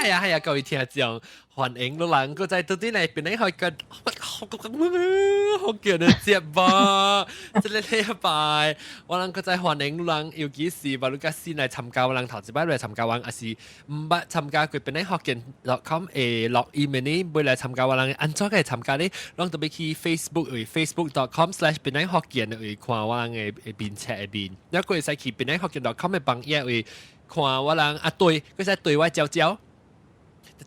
係啊係啊，各位聽眾，歡迎你人閣再倒轉來檳城福建福建的節目。這个禮拜，我人閣再歡迎你人，尤其是無你較新來參加，我人頭一擺來參加，我抑是毋捌參加過檳城福建 .com 的錄音的呢，欲來參加我人按怎個參加呢？攏特別去 Facebook 位 facebook.com/ 檳城福建的位看我人的面冊的面，猶閣會使去檳城福建 .com 的網頁位看我人啊對，閣使對我招招。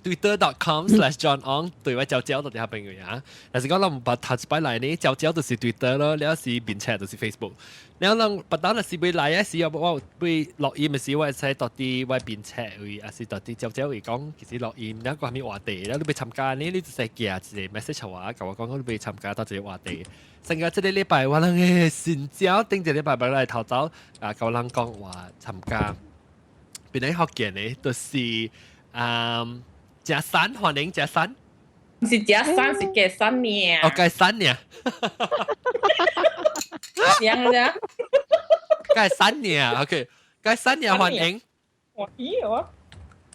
twitter.com/johnong 對我招招到底下邊個啊？但是講咱毋捌頭一擺來呢，招招就是 Twitter 咯，了是面冊就是 Facebook。了人別當若是欲來啊時，我欲錄音的時，我會使到佇我面冊位，抑是到佇招招位講，其實錄音了個啥物話題，了你欲參加呢，你就使寄一個 message 我，共我講講你欲參加佗一个話題。成個這个禮拜我人的新招頂一個禮拜欲來頭走啊，共人講話參加。檳城福建的，就是嗯。食山歡迎食山，是食山是計山呢？哦，計山呢？樣啫，計山呢？OK，計山呢歡迎，歡迎啊！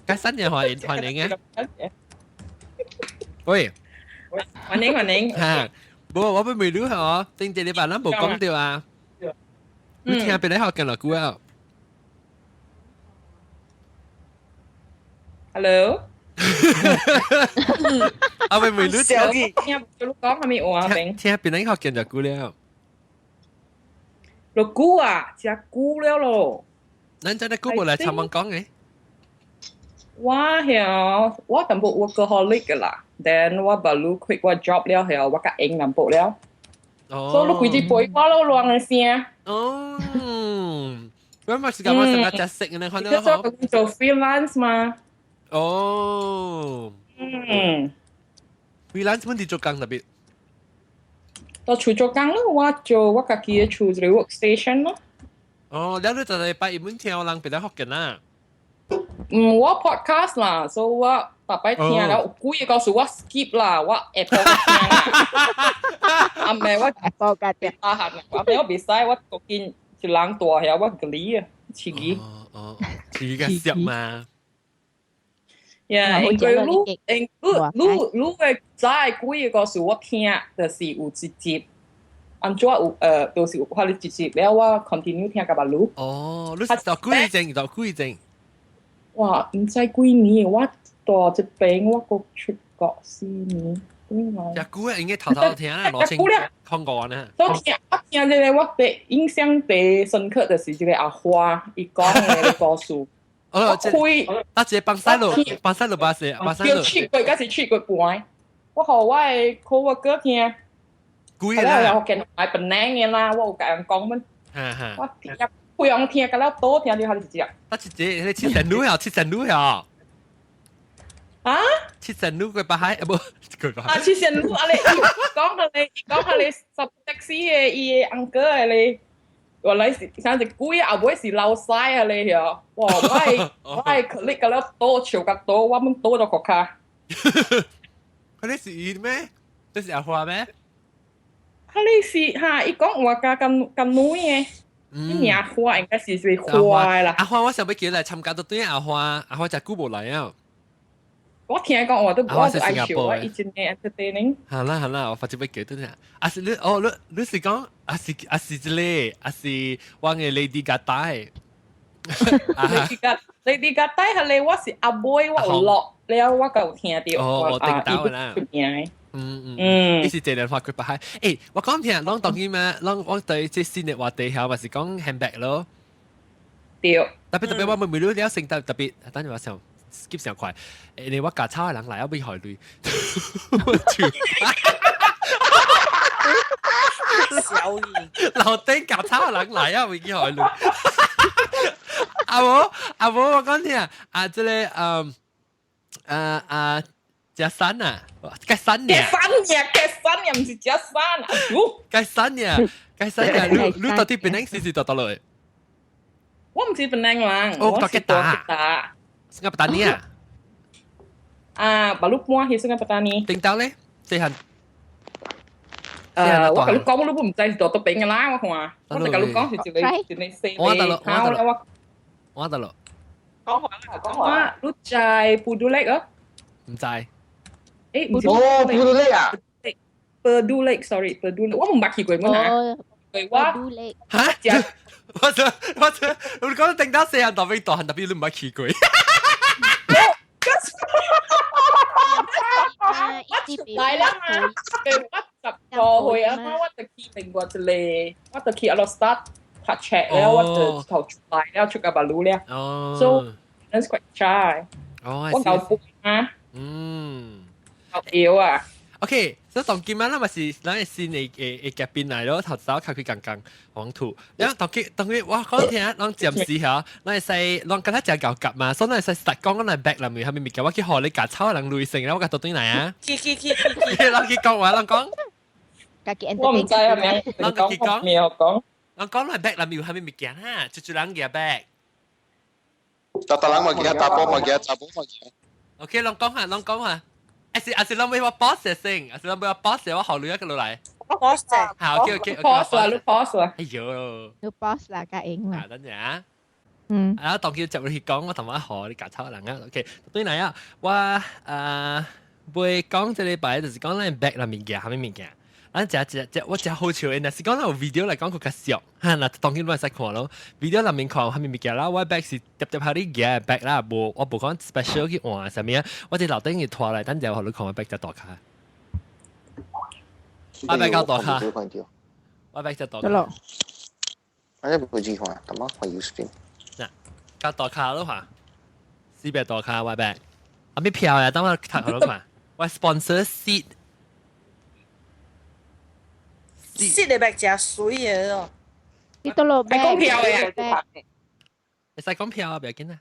計山呢歡迎歡迎啊！喂，歡迎歡迎。嚇，無我欲問你嗬，頂一禮拜咱無講著啊？你聽檳城福建偌久啊？Hello。啊，未未你聽聽你講啥物話聽聽檳城福建偌久了？偌久啊，誠久了咯。咱這个久無來參問講的？我曉我淡薄 workaholic 个啦，then 我 baru quit 我 job 了後，我較閒淡薄了。哦。所以你規日陪我咯，亂的聲。哦。我嘛是感覺成個食食呢，可能做做 freelance 嘛。哦。Freelance 問題做工特別。到厝做工咯，我做我家己的厝一個 workstation 咯。哦，了你就禮拜一滿聽我人檳城福建啦。嗯，我 podcast 啦，所以我逐擺聽了有幾個故事我 skip 啦，我 Apple 聽啦。啊，唔係我 Apple 嘅聽。啊，係，我我袂使，我個見一人大遐，我個理啊，刺激。哦哦，刺激個笑嘛。呀，因為你，因你你你會知幾個故事我聽，就是有一集。按怎有就是有看你一集了，我 continue 聽甲捌你。哦，你是讀幾陣？讀幾陣？哇，毋知幾年，我蹛這邊我閣出國4年，幾年？誠久啊，應該頭頭聽啦，羅清講過呢。所以聽我聽這个我第印象第深刻就是這个阿花，伊講的個故事。哦，開啊，這個幫山路，幫山路巴士，幫山路。七個，敢是七個半。我予我的 coworker 聽。幾啦？我見買檳城的啦，我有共人講們。我聽，不用聽，甲了多聽就好一隻。啊，一隻，迄個七神女啊，七神女啊。啊？七神女過北海啊，無過北海。啊，七神女啊咧，伊講佢咧，伊講佢咧，十 taxi 的伊的 uncle 的咧，原來是啥是鬼後尾是老師啊咧曉。哇！我的 colleague 甲了多笑甲多，我們多咗國卡。佢咧是伊咩？這是阿花咩？佢咧是哈，伊講話甲咁咁女的。伊阿花應該是是花啦。阿花，我想欲叫來參加都對阿花，阿花誠久無來啊。我聽講話都我都愛笑，我以前嘅 entertaining。好啦好啦，我發覺欲叫對啊是你哦，你你是講啊是啊是這個，啊是我嘅 Lady Gaga。 Lady Gaga Lady Gaga 係你，我是阿妹，我有落了，我就有聽著。哦，我聽到啦。嗯嗯嗯，你是這兩話佢白海。我講聽，攏當然咩？攏我對這新的話題下，嘛是講 handbag 咯。對。特別特別，我每每了了成特特別，等陣我想 skip 上快。你我駕草的人來，我欲害鐳。我笑。小意。樓頂夾草的人來啊，欲去害鐳。啊無啊無，我講聽啊，這個嗯啊啊。食山啊，計山呢？計山呢？計山呢？毋是食山啊！計山呢？計山呢？你你到底檳城是佗佗落？我毋是檳城人，哦，我是吉打。Sungai Petani 啊？啊，baru 搬去 Sungai Petani。頂到咧？細漢。我共你講，你都毋知是佗佗邊个啦，我看。我就共你講是一个一个細我得咯，個，我得咯，我得咯。講話啦，講話。啊，你知 Peudu Lake 啊？唔知。誒，唔是哦，Peudu Lake 啊？ Peudu Lake，sorry，Peudu Lake，我毋捌去過，我哦，我 Peudu Lake。嚇？我我我你講定得四人特別大，特別你唔捌去過。我來啦嘛，我15歲啊，我就去另外一個，我就去阿羅 start 拍 check 了，我就頭出來了，出個馬路了。哦。 So that's quite shy。哦，我夠背啊。夠搖啊。 OK，所以當今晚咱嘛是咱係先會會會夾邊來咯，頭早較佢剛剛黃土。然後當今當今我講聽，咱暫時嚇，咱會使咱敢若食夠夾嘛，所以咱會使實講咱 bag 內面係咪物件，我去予你夾炒人類性，然後我夾倒轉來啊。去去去去去。咱去講話，咱講。家己我唔知係咪，咱家己講。沒有講。咱講咱 bag 內面有啥物物件哈？一一人夾 bag。逐逐人嘛夾，查埔嘛夾，查埔嘛夾。 OK，咱講下，咱講下。還是還是咱要我 pause 先，還是咱要我 pause，我予你一個落來。 pause 好，OK OK OK。 pause 啦，你 pause 啦。哎呦。你 pause 啦，較用啦。啊，等陣啊。啊，當佢接落去講，我同我學你夾炒人啊。OK，對來啊，我啊會講這禮拜就是講咱 bag 內面夾啥物物件。咱食食食，我食好笑的，若是講咱有 video 來講，佫較俗。哈，若當然攏會使看咯。video 內面看有啥物物件啦，我 bag 是疊疊下你夾的 bag 啦，無我無講 special 去換啥物啊。我佇樓頂去拖來，等陣予你看我 bag 只大卡。我 bag 夠大卡。我 bag 只大卡。得咯。我一唔知看，咁啊，我要 stream。嗱，夠大卡咯嚇，四百大卡我 bag。啊咩票呀？等我睇下咯看。我 sponsor seat。 seat 的 bag 誠媠的哦。你倒落係講票嘅。會使講票啊，不要緊啊。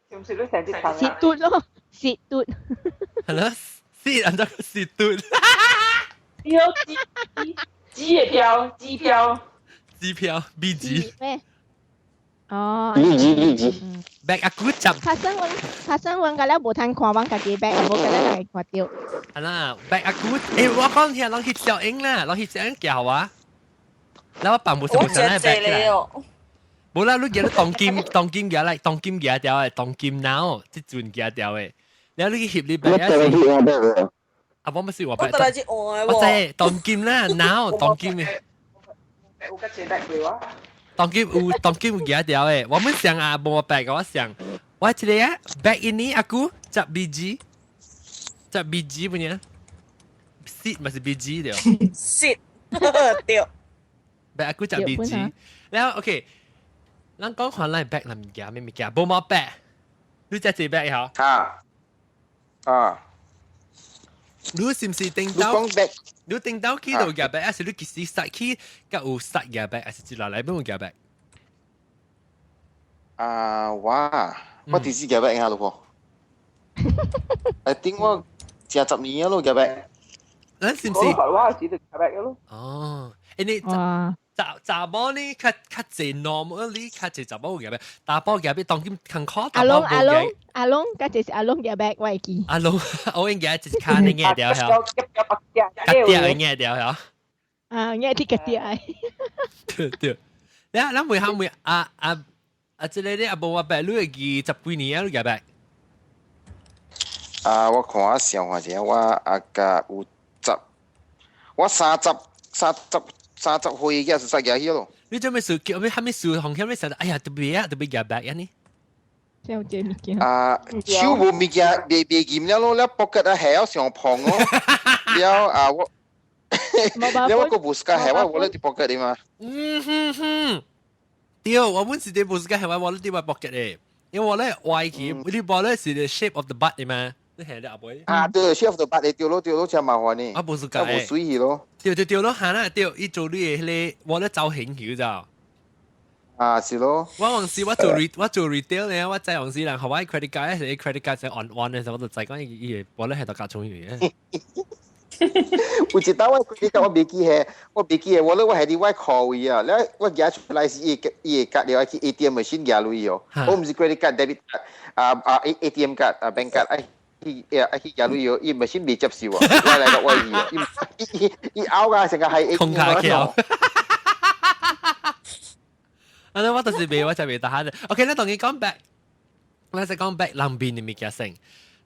是唔是你成日睇蝕嘟咯，蝕嘟。係咯，seat 按照個蝕嘟。你好，機機嘅票，機票。機票 B 級。咩？哦。 B 級 B 級。 bag 阿古集。拍新聞，拍新聞個了無通看，阮家己 bag，無個了人會看到。係啦，bag 阿古，誒我講聽，人翕小影啦，人翕小影叫我。然後我辦無是無想來 bag 起來。無啦，你記得當今當今舉來，當今舉掉的，當今腦這陣舉掉的。然後你去翕你 bag 是。啊，我唔是我 bag。我得來這換我知當今啦，腦當今的。有個錢 bag 過啊。當今有當今有舉掉的，我們想啊，無 bag 我想，我這個啊，bag ini aku cap biji, cap biji punya seed 嘛是 biji 對。 seed 對。 bag aku cap biji，然後 OK，咱講看咱 bag 內物件咩物件，無毛 bag，你隻這 bag 嗬？啊啊！你是唔是頂到？你頂到去到夾 bag，還是你其實塞去，佮有塞夾 bag，還是一落來邊有夾 bag？啊，我我直接夾 bag 下咯噃。I think 我成十年咯夾 bag。咱是唔是？我是就夾 bag 咯。哦，誒你查查某呢較較濟 normally 較濟查某有夾 bag，查埔夾 bag 當今艱苦。阿龍阿龍阿龍，嗰隻是阿龍夾 bag，我會記。阿龍，我應該一卡你夾掉曉。夾掉夾掉曉。啊，夾啲夾掉。對對，你啊，咱每行每啊啊啊，這個你啊無我 bag，你會記十幾年啊，你夾 bag？啊，我看我想看者，我啊甲有十，我三十三十。三十歲嘅是實夾起咯。你做咩事？叫咩？蝦米事？紅險咩事？哎呀，特別啊，特別夾 bag 呢？有這物件。啊，手無物件，袂袂嚴了咯，了 pocket 啊下上胖哦，了啊我，了我個無自家下我我咧佇 pocket 裡嘛。嗯哼哼，對，我本是佇無自家下我咧佇我 pocket 的，因為我咧歪去，你無咧是 the shape of the butt 的嘛。你係你阿妹？啊，對，shape of the butt 的對咯對咯，真麻煩呢。啊，無自家無水去咯。對對對咯，嚇啦對，伊做你的迄個，我咧造型去咋。啊，是咯。我往時我做 re 我做 retail 咧，我知往時人予我 credit card 是 credit card 是 on on 的時候，我就知講伊伊我咧係度加重嘅。有一道我 credit card 我袂記係，我袂記係，我咧我係佇我褲位啊，了我舉出來是伊伊會割了去 ATM machine 舉鐳哦，我毋是 credit card debit card 啊啊 ATM card 啊 bank card 哎。去啊去舉鐳哦，伊 machine 未接受啊，我來個我伊伊伊伊拗啊，成個係空卡橋。啊，我就是未，我就未打下。OK，咱當然講 bag，咱就講 bag 內面的物件先。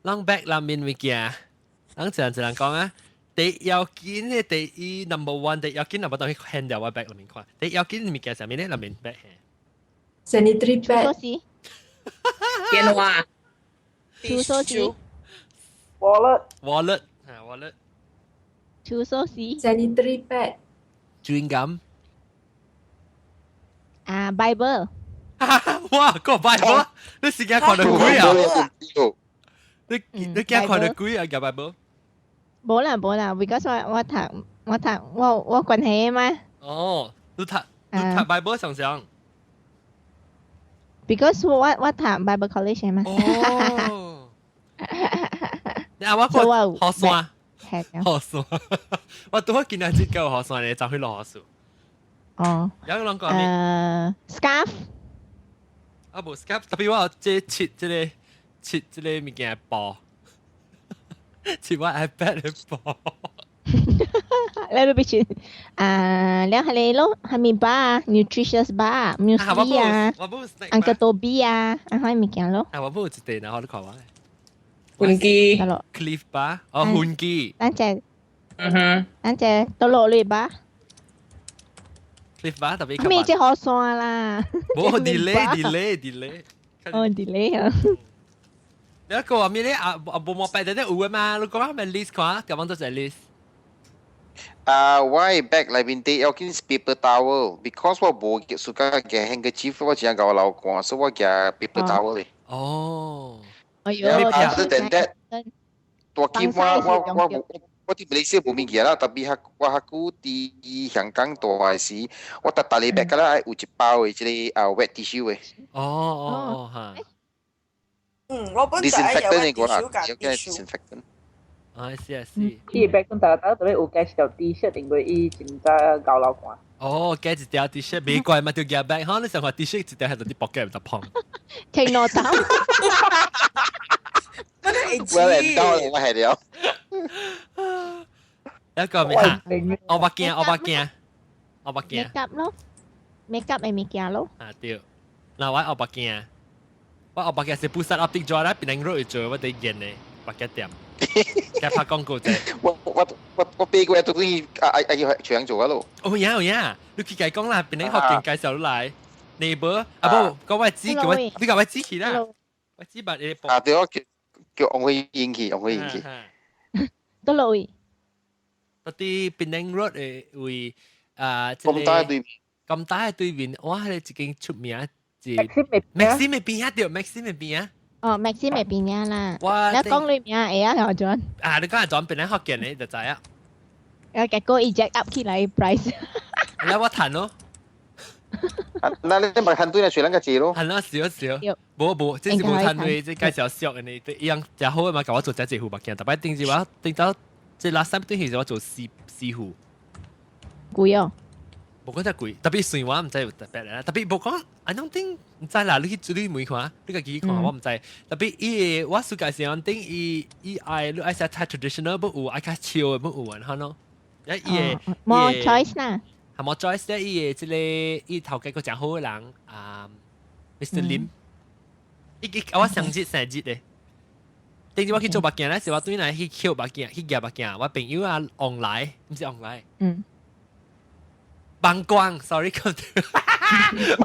咱 bag 內面物件，咱一人一人講啊。第要緊的第一 number one，第要緊，我當去 handle 我 bag 內面看。第要緊的物件啥物咧？內面 bag。 Sanitary pad。電話。手鎖匙。 Wallet。 Wallet。啊，wallet。手鎖匙。 Sanitary pad。 Chewing gum。啊，Bible。哇，個 Bible，你時間看到鬼啊？你驚看到鬼啊？個 Bible？無啦無啦，because 我讀我讀我我關係嘛。哦，你讀 Bible 常常。 Because 我讀 Bible college 嘛。哦。你啊，我個雨傘，雨傘，我拄好見到這個雨傘咧，就去落雨數。哦。有兩個咩？scarf。啊無 scarf，特別我有這切這個切這個物件布，切我 iPad 的布。你都必須啊，你係你咯，係咪 bar nutritious bar muesli 啊，Uncle Toby 啊，啊，係物件咯。啊，我冇一地，然後你看我。換機。 Clif bar，哦，換機。等陣。嗯哼。等陣，倒落嚟吧。 Clif bar 特別。咩只好算啦？冇 delay delay delay。哦，delay 啊。你一個話咩咧？啊啊，無冇擺在啲有嘅嘛？你講下咪 list 看，咁樣都係 list。啊，我 bag 內面第要緊是 paper towel，because 我無 suka 夾 handkerchief，我只係共我流汗，所以我夾 paper towel 咧。哦。哎喲，other than that，我見我佇馬來西亞無物件啦，特別較我較久佇香港住的時，我逐逐禮拜敢若愛有一包的這個啊 wet tissue 的。哦哦哦，嚇。嗯，我本來有 disinfectant 的 tissue 啦，有叫 disinfectant。啊，是啊是。伊 bag 講大家特別有加一條 T-shirt，因為伊真早𠢕流汗。哦，加一條 T-shirt 袂怪嘛，就夾 bag，哈！你想看 T-shirt 一條係到啲 pocket 就碰。聽落頭。我嚟到我係了。一個咩嚇？我目鏡，我目鏡，我目鏡。 make up 咯，make up 的物件咯。啊對，嗱我目鏡，我目鏡是 Pusat Optik Juara 檳城 road 做，我哋見的目鏡店。佢拍廣告啫。我八個月都等於啊啊啊要全做啊咯。哦呀哦呀，你去解講啦，檳城學見介紹來，neighbor 啊不，講我知，叫我你講我知去啦，我知捌你。啊對，我叫王輝英去，王輝英去。倒落位？嗰啲檳城 road 的位啊，咁大對面，咁大對面，哇！係一間出名一 Maxim 的邊啊，對，Maxim 的邊啊。哦，Maxim 的邊啊啦。哇！你講你名會啊，何轉？啊，你講係轉檳城福建的就知啊。啊，結果伊只 up 起來 price。你我談咯。那你咪趁對來隨咱個錢咯。係啦，少少。無無，這是無趁對，這介紹俗的呢，一樣真好嘛，共我做這一副目鏡，特別頂住我頂到這 last time 對是我做四副。貴哦。無講真貴，特別算我毋知有特別啦，特別無講，I don't think 毋知啦，你去你問看，你家己看我毋知。特別伊個我暑假時陣頂伊伊愛你愛食太 traditional 不有，愛較 chill 的不有啊，哈喏。伊個 more choice 啦。係冇 choice 咧，伊個這個伊頭家個誠好的人啊，Mr. Lim，伊伊我上節生日咧。頂次我去做目鏡咧，是我對來去抾目鏡，去夾目鏡，我朋友啊往來，毋是往來。幫光，sorry，講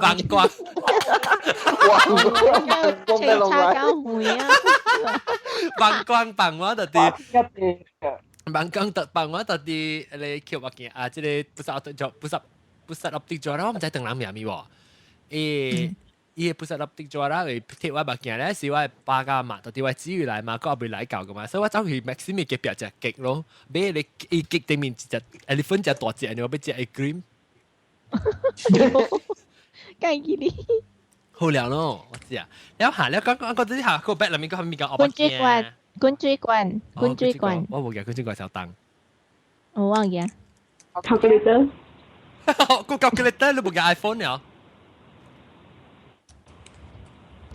幫光。哇！差交會啊！幫光幫我就佇，幫光特幫我就佇你抾目鏡啊！這個不是做不是不是 optic 做啦，我毋知當人名物喎。伊個 Pusat Optik Juara 會貼我目鏡咧，是我爸甲媽，就佇我姊妹來嘛，佢也未來教噶嘛，所以我走去 Maxim 隔壁食 cake 咯，買你伊 cake 頂面一隻 elephant 隻大隻，我欲食 ice cream。梗記你。好了咯，我知啊。了下了講講講這下個 bag 內面個物件滾水罐，滾水罐，滾水罐。我無記滾水罐小當。我忘記啊。 Calculator。個 calculator 你無記 iPhone 了？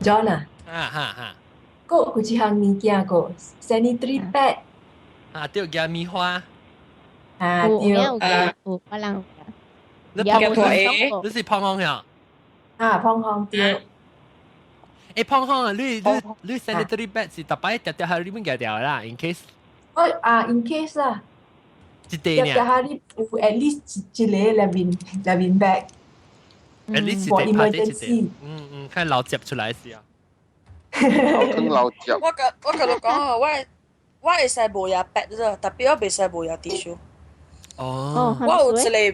John 啊。啊哈哈。個有一項物件個 sanitary pad。啊，對，夾棉花。啊，對。有有，我人。你碰你是碰碰呀？啊，胖胖對。誒，胖胖啊，你 sanitary pad 是逐擺疊疊下你物件掉啦，in case。我啊，in case 啊。一塊疊疊下你有 at least 一個內面 bag。 At least 一塊拍一塊。嗯嗯，看老接出來是啊。老坑老接。我甲你講啊，我會使無攑 pad 啫，tapi 我袂使無攑 tissue。哦。我有一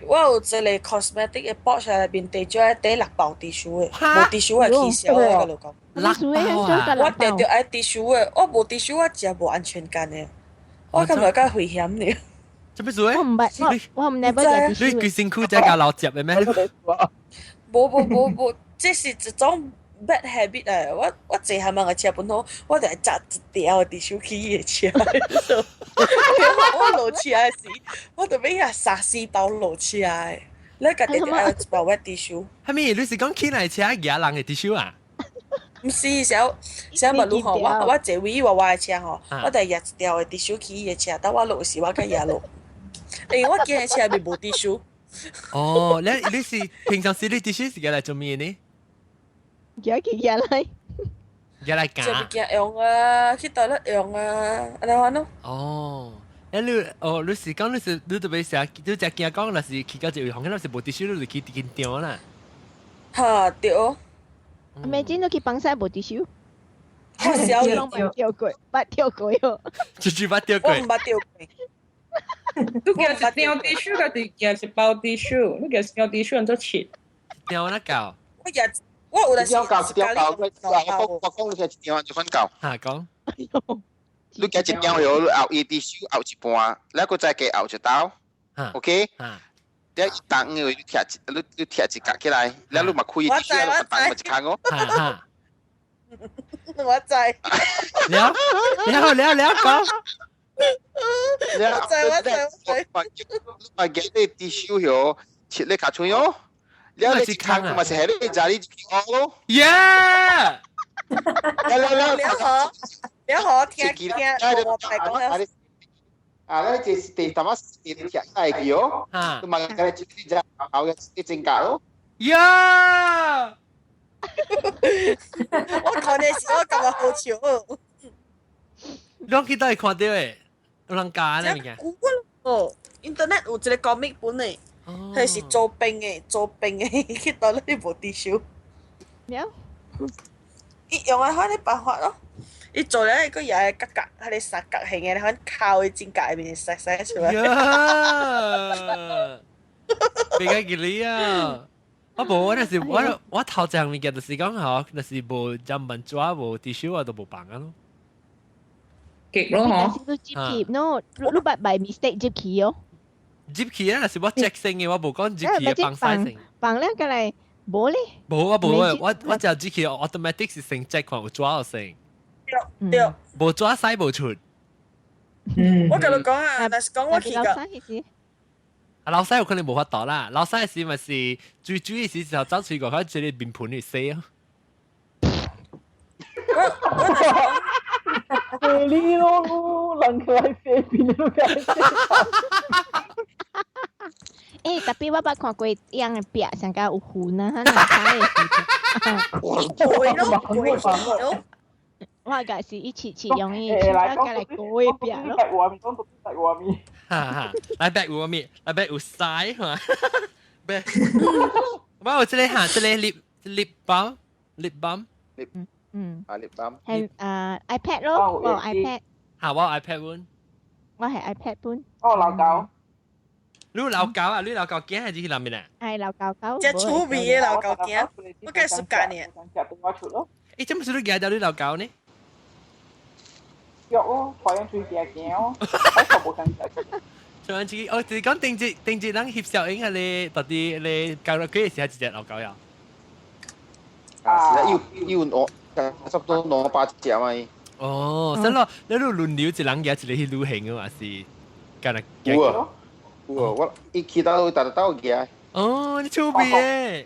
個 cosmetic 的 pouch 內面提少愛提六包 tissue 的，無 tissue 會起痟的，我甲你講。六包啊！我定著愛 tissue 的，我無 tissue 我真無安全感的，我感覺較危險呢。做咩事？我唔捌，我唔 never 攑 tissue。你規身軀才共老接的咩？無無無無，這是一種 bad habit 來。我坐下人的車本好，我就會紮一條 tissue 去伊的車。我落車的時，我就欲遐三四包落車的。你家己愛一包 wet tissue。係咪？你是講起來車攑人的 tissue 啊？毋是，小小物路吼，我坐位我的車吼，我就攑一條的 tissue 去伊的車，等我落時我才攑落。因為我驚的車內面無 tissue。哦，你是平常時你 tissue 是來做咩呢？攑去攑來。攑來夾。做物件用啊，去倒咧用啊，按呢款咯。哦，你哦，你是講你是你特別成，你只驚講，若是去到一位房間，若是無 tissue，你就去緊張啦。哈，對。每次都去幫手無 tissue。我小捌跳過，捌跳過喲。絕對捌跳過。我毋捌跳過。你驚一張 tissue，抑是驚一包 tissue？你驚一張 tissue 按怎切？張哪夠？我也我有陣時一張夠一張夠，我講你一張就款夠。哈講。你驚一張藥，你後伊 tissue 後一半，你閣再加後一刀。OK？你一當因為你貼一角起來，你嘛開 tissue，你當一空哦。我知。了了了了講。我知我知我知。嘛夾你 tissue 喲，切你卡喙哦。了你一空嘛是係你食你一咯。耶！了了了，了好，了好，聽聽我白講啊。啊，你這是第淡仔時你貼來去哦，你嘛夾你一隻後嘅一整格咯。呀！我看的時我感覺好笑。你去佗會看著的？有人教呢物件？哦，internet 有一個 comic 本的，彼是做兵的，做兵的去倒咧無 tissue。了。伊用的款的辦法咯，伊做了個也係角角，彼个三角形的，款靠的真角面塞塞出來。呀！比較吉利啊！我無，我那是我頭一項物件就是講吼，若是無砧板紙無 tissue 我都無放啊咯。極咯嗬。都摺起，no，你捌 by mistake 摺起哦。摺起啊！若是我 check 先的，我無講摺起的放晒先。放了過來，無咧。無我無我就摺起 automatic 是先 check 看有紙有先。對對。無紙使無出。我共你講啊，若是講我去個。啊，老細有可能無法度啦。老細時咪是最主要時時候走出外口，這個面盤去洗啊。我我你咯，人來洗面都該洗。欸，tapi 我捌看過樣的壁上較有雲啊，哈那睇的時陣。會咯，會咯。我個是一次次用伊，來來過的壁咯。白畫面，講到白畫面。哈哈，來白畫面，來白有曬嘛？白。我有這個哈，這個 lip balm，lip balm。啊，lip balm。係啊，iPad 咯，我 iPad。嚇，我 iPad 本。我係 iPad 本。哦，老狗。你老狗啊？你老狗囝還是去哪邊啊？係老狗狗。這趣味的老狗囝，我計暑假呢。欸，這麼是你舉到你老狗呢？約咯，台灣最驚驚哦，我全部想食。上次哦，就是講頂一人翕小影啊，你到底你教落幾時係一隻老狗呀？啊，是啊，有我差不多兩百隻嘛。哦，真咯，你輪流一人舉一個去旅行啊嘛是，干那？有啊，有啊，我一去到逐逐兜舉。哦，你趣味的。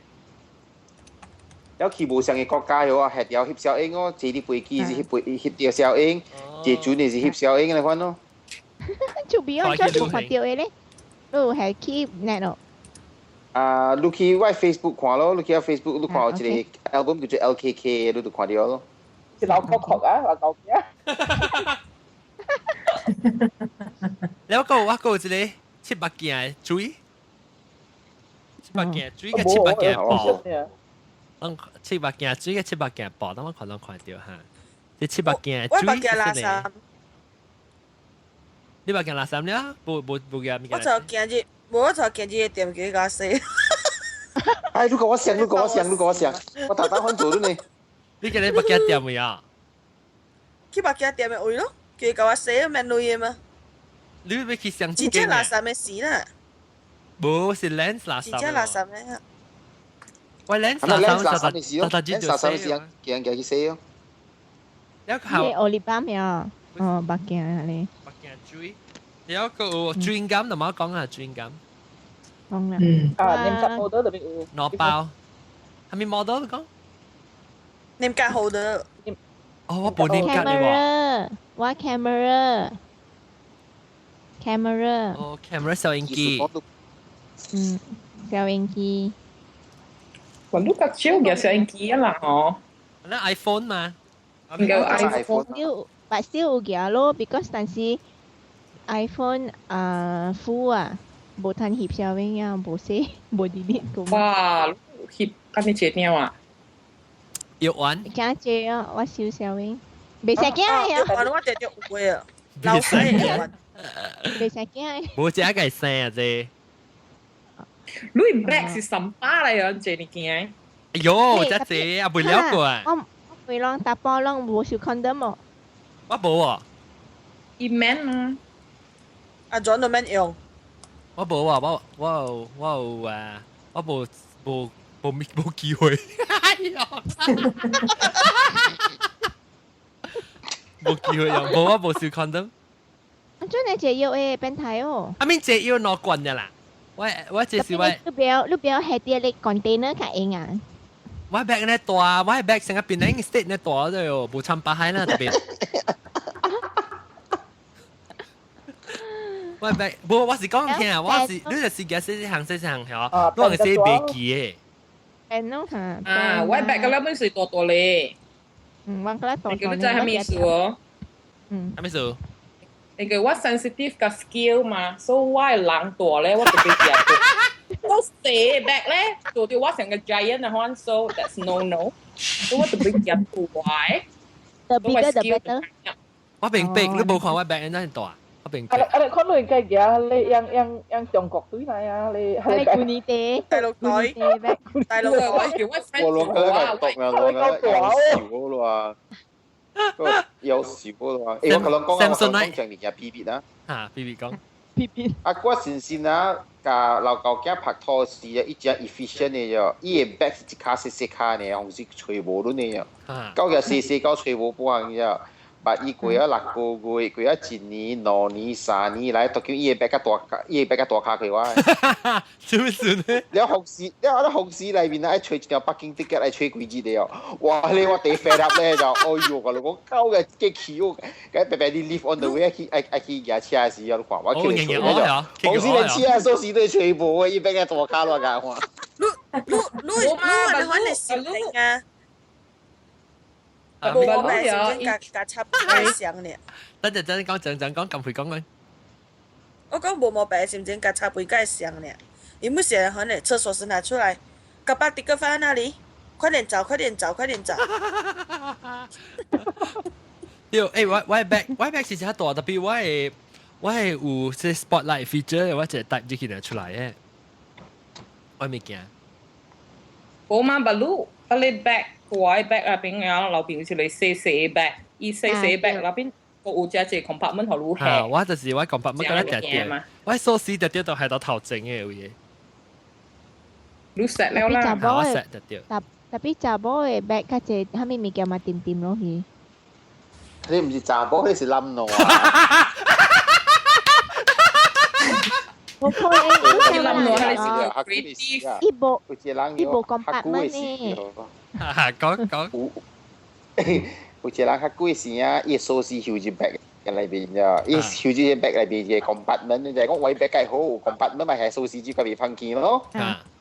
了去無相的國家哦，翕條翕小影哦，坐佇飛機是翕飛翕條小影，坐船的是翕小影按呢款咯。趣味哦，這有看著的咧，你有係去 net 咯？啊，你去我 Facebook 看咯，你去 Facebook 你看有一個 album 叫做 LKK，你就看到咯。是老確確啊，老狗仔。你我個一個七百件的水，七百件水個七百件布，嗯，七百件水個七百件布，等我看攏看到哈。這七百件水是啥呢？你目鏡垃圾了？無無無件物件。我就今日，無我就今日店叫伊共洗。哎，你跟我想，你跟我想，你跟我想，我頭頭看做咗呢。你今日目鏡店未啊？去目鏡店的位咯，叫伊共我洗，免錢的嘛。你欲去上真正垃圾的事啦。無是 lens 垃圾。真正垃圾的。喂，lens 垃圾的事咯，lens 垃圾的事，叫人叫去洗咯。了後。你奧利巴咩啊？哦，目鏡你。目鏡水。有個轉金，同我講下轉金。講啦。嗯。啊，你唔得 model 特別有。攞包。係咪 model 講？你唔夾好的。哦，我冇念夾你喎。我 camera。camera。哦，camera 收音機。嗯，收音機。我你較少嘅收音機啊啦，嗬。那 iPhone 嘛？有 iPhone。 Still，but still 有嘅咯，because 但是 iPhone 啊 full 啊，無通翕相片啊，無寫無 delete 個。哇！翕咁你這點啊？藥丸。驚濟啊！我收相片，袂使驚啊！我我直接有啊，老細藥丸。袂使驚。無這個聲啊，這。你 bag 是什巴嚟啊？這你驚？哎喲，這這啊，未了過啊。我未攏打包攏無收 condom 哦。我無啊。伊免啊。阿 John 都免用。我無啊，我我有我有啊，我無無無無機會。哎喲！無機會用，無我無收 condom。阿 John 你借藥誒變態哦。阿面借藥攞棍嘅啦。我我這是我。你不要係啲你 container 較硬啊。我 bag 呢大，我 bag 成個變成 state 呢大咗喲，無參巴海啦特別。我 bag 無，我是講聽啊，我是你就是夾細細行細細行曉，我係寫袂記的。誒，儂嚇。啊，我 bag 個兩本是大大咧。嗯，我個大大。你知係咩意思哦？嗯。咩意思？那個我 sensitive 個 skill 嘛，所以我的人大咧，我特別夾。都細 bag 咧，做到我成個 giant 的款，so that's no no。所以我特別夾大。 The bigger the better。我明白，你無看我 bag 那大，我明白。啊你看你應該夾你樣樣樣中國隊來啊，你係你古尼地，大陸隊，大陸隊。我攞佢嚟讀啊，攞佢有少咯啊，有少咯啊。誒，我頭先講啊，我講上年嘅 B B 啊。嚇，B B 講。 B B。啊，我先先啊，佮老狗囝拍拖時啊，伊真 efficient 的喲，伊的 bag 是一卡細細卡呢，紅是揣無論的喲。到個細細到揣無半項喲。捌伊過啊6個月，過啊一年、2年、3年來，都叫伊的 bag 較大，伊的 bag 較大卡過我。是不是呢？了紅絲，了咧紅絲內面啊，愛揣一條北京的腳來揣幾日的哦。哇！咧我第 fed up 咧就，哎喲，我講狗嘅嘅氣哦，佢白白你 leave on the way 去愛愛去駕車時啊，你看我叫你揣咧就，紅絲連車鎖匙都揣無嘅，伊 bag 較大卡亂甲看。你你你你你你小明啊？無我咪先甲甲插太像咧。等陣等陣講，陣陣講，撳佢講講。我講無毛病，是毋是甲插杯蓋像咧？伊每時可能廁所匙拿出來，甲把滴個放在那裡，快點找，快點找，快點找。對，欸，我我 bag 我 bag 是真大，特別我會我會有這 spotlight feature，我就 type 入去出來的。我物件。無嘛，不如啊你 bag。我的 bag 那邊啊，樓邊是你細細 bag，伊細細 bag 那邊有只一個 compartment 予你下。我就是我 compartment 嗰一條條，我鎖匙條條都喺到頭前嘅有嘢。你 set 了啦，我 set 條條。特特別查某的 bag 較濟，啥物物件嘛沉沉落去。你毋是查某，你是男奴啊！無可能，你男奴還是個 creative？伊無伊無 compartment 呢。哈哈，講講。有有一個人較久時啊，伊的鎖匙收入 bag 嘅裏邊啫，伊手機 bag 裏邊嘅 compartment 就係講位 bag 計好，compartment 咪係數字機個邊放件咯。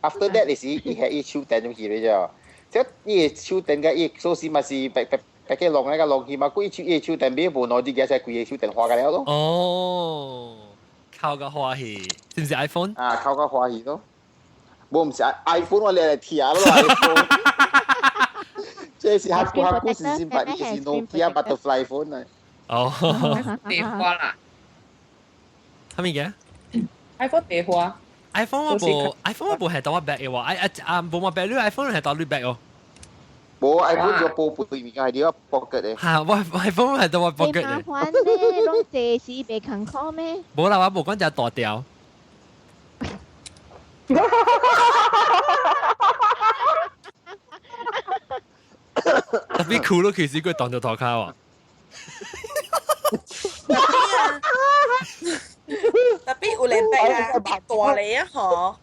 After that 你是伊係伊手電入去咧啫，即係伊手電嘅伊數字咪是白白白嘅弄那個弄去嘛，佢伊手電邊無攞啲嘢，就規個手電花個了咯。哦，靠個花去，是唔是 iPhone？啊，靠個花去咯。無唔是 iPhone 我嚟嚟聽咯 iPhone。這是客戶客戶是先白，呢是 Nokia Butterfly phone 啊。哦，電話啦。係咪嘅？iPhone 電話。 iPhone 我無 iPhone 我無係到我 bag 嘅喎，I 啊啊無嘛 bag 你 iPhone 係到你 bag 哦。無 iPhone 就報背面係你個 pocket 嘅。嚇，我 iPhone 係到我 pocket 嘅。麻煩咧，攏這時袂艱苦咩？無啦，我無講只大條。特別酷咯，其實佢當咗頭卡喎。特別有嚟逼啊，大嚟啊嗬。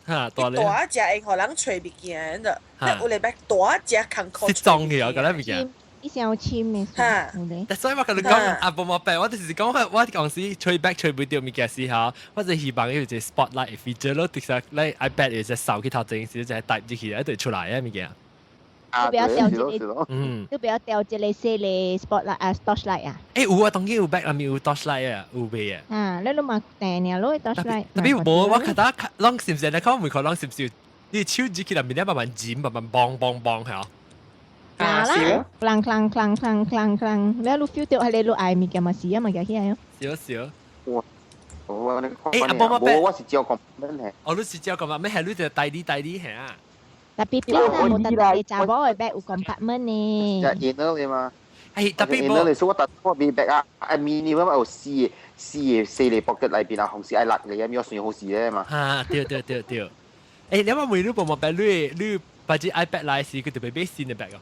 嚇，大嚟。大隻會予人揣物件的，有嚟逼大隻艱苦。是裝嘅，我覺得物件。伊上簽嘅。嚇。但所以我跟你講，啊，無冇病，我就是講我講時吹 back 吹唔到物件時候，我就希望有一個 spotlight feature 咯，其實你 iPad 有隻手去頭前時，就係帶入去一對出來啊物件。你不要掉這個，嗯，你不要掉這個細個 spotlight 啊，torchlight 啊。欸，有啊，當然有 back 內面有 torchlight 啊，有未啊？啊，你攏嘛訂爾攞 torchlight。特別無，我覺得攏是唔是？你看每個攏是唔是？你手指起內面咧慢慢剪，慢慢梆梆梆係啊。啊啦，啷啷啷啷啷啷，你你 feel 到係你你愛物件嘛是啊，物件起來哦。少少。我我欸，啊，無無，我是照講咩？哦，你是照講嘛？咩係你就帶啲帶啲係啊？特別邊啊，無特別查某的 bag 有 compartment 呢。就 inner 嘅嘛。係特別 inner 你所以我特我邊 bag 啊，啊 minimum 有四個四個四個 pocket 裏邊啊，紅色愛落嚟啊，咪算好事咧嘛。嚇，對對對對。欸，你話每你部冇 bag，你你把隻 iPad 來時，佢特別買新的 bag 哦。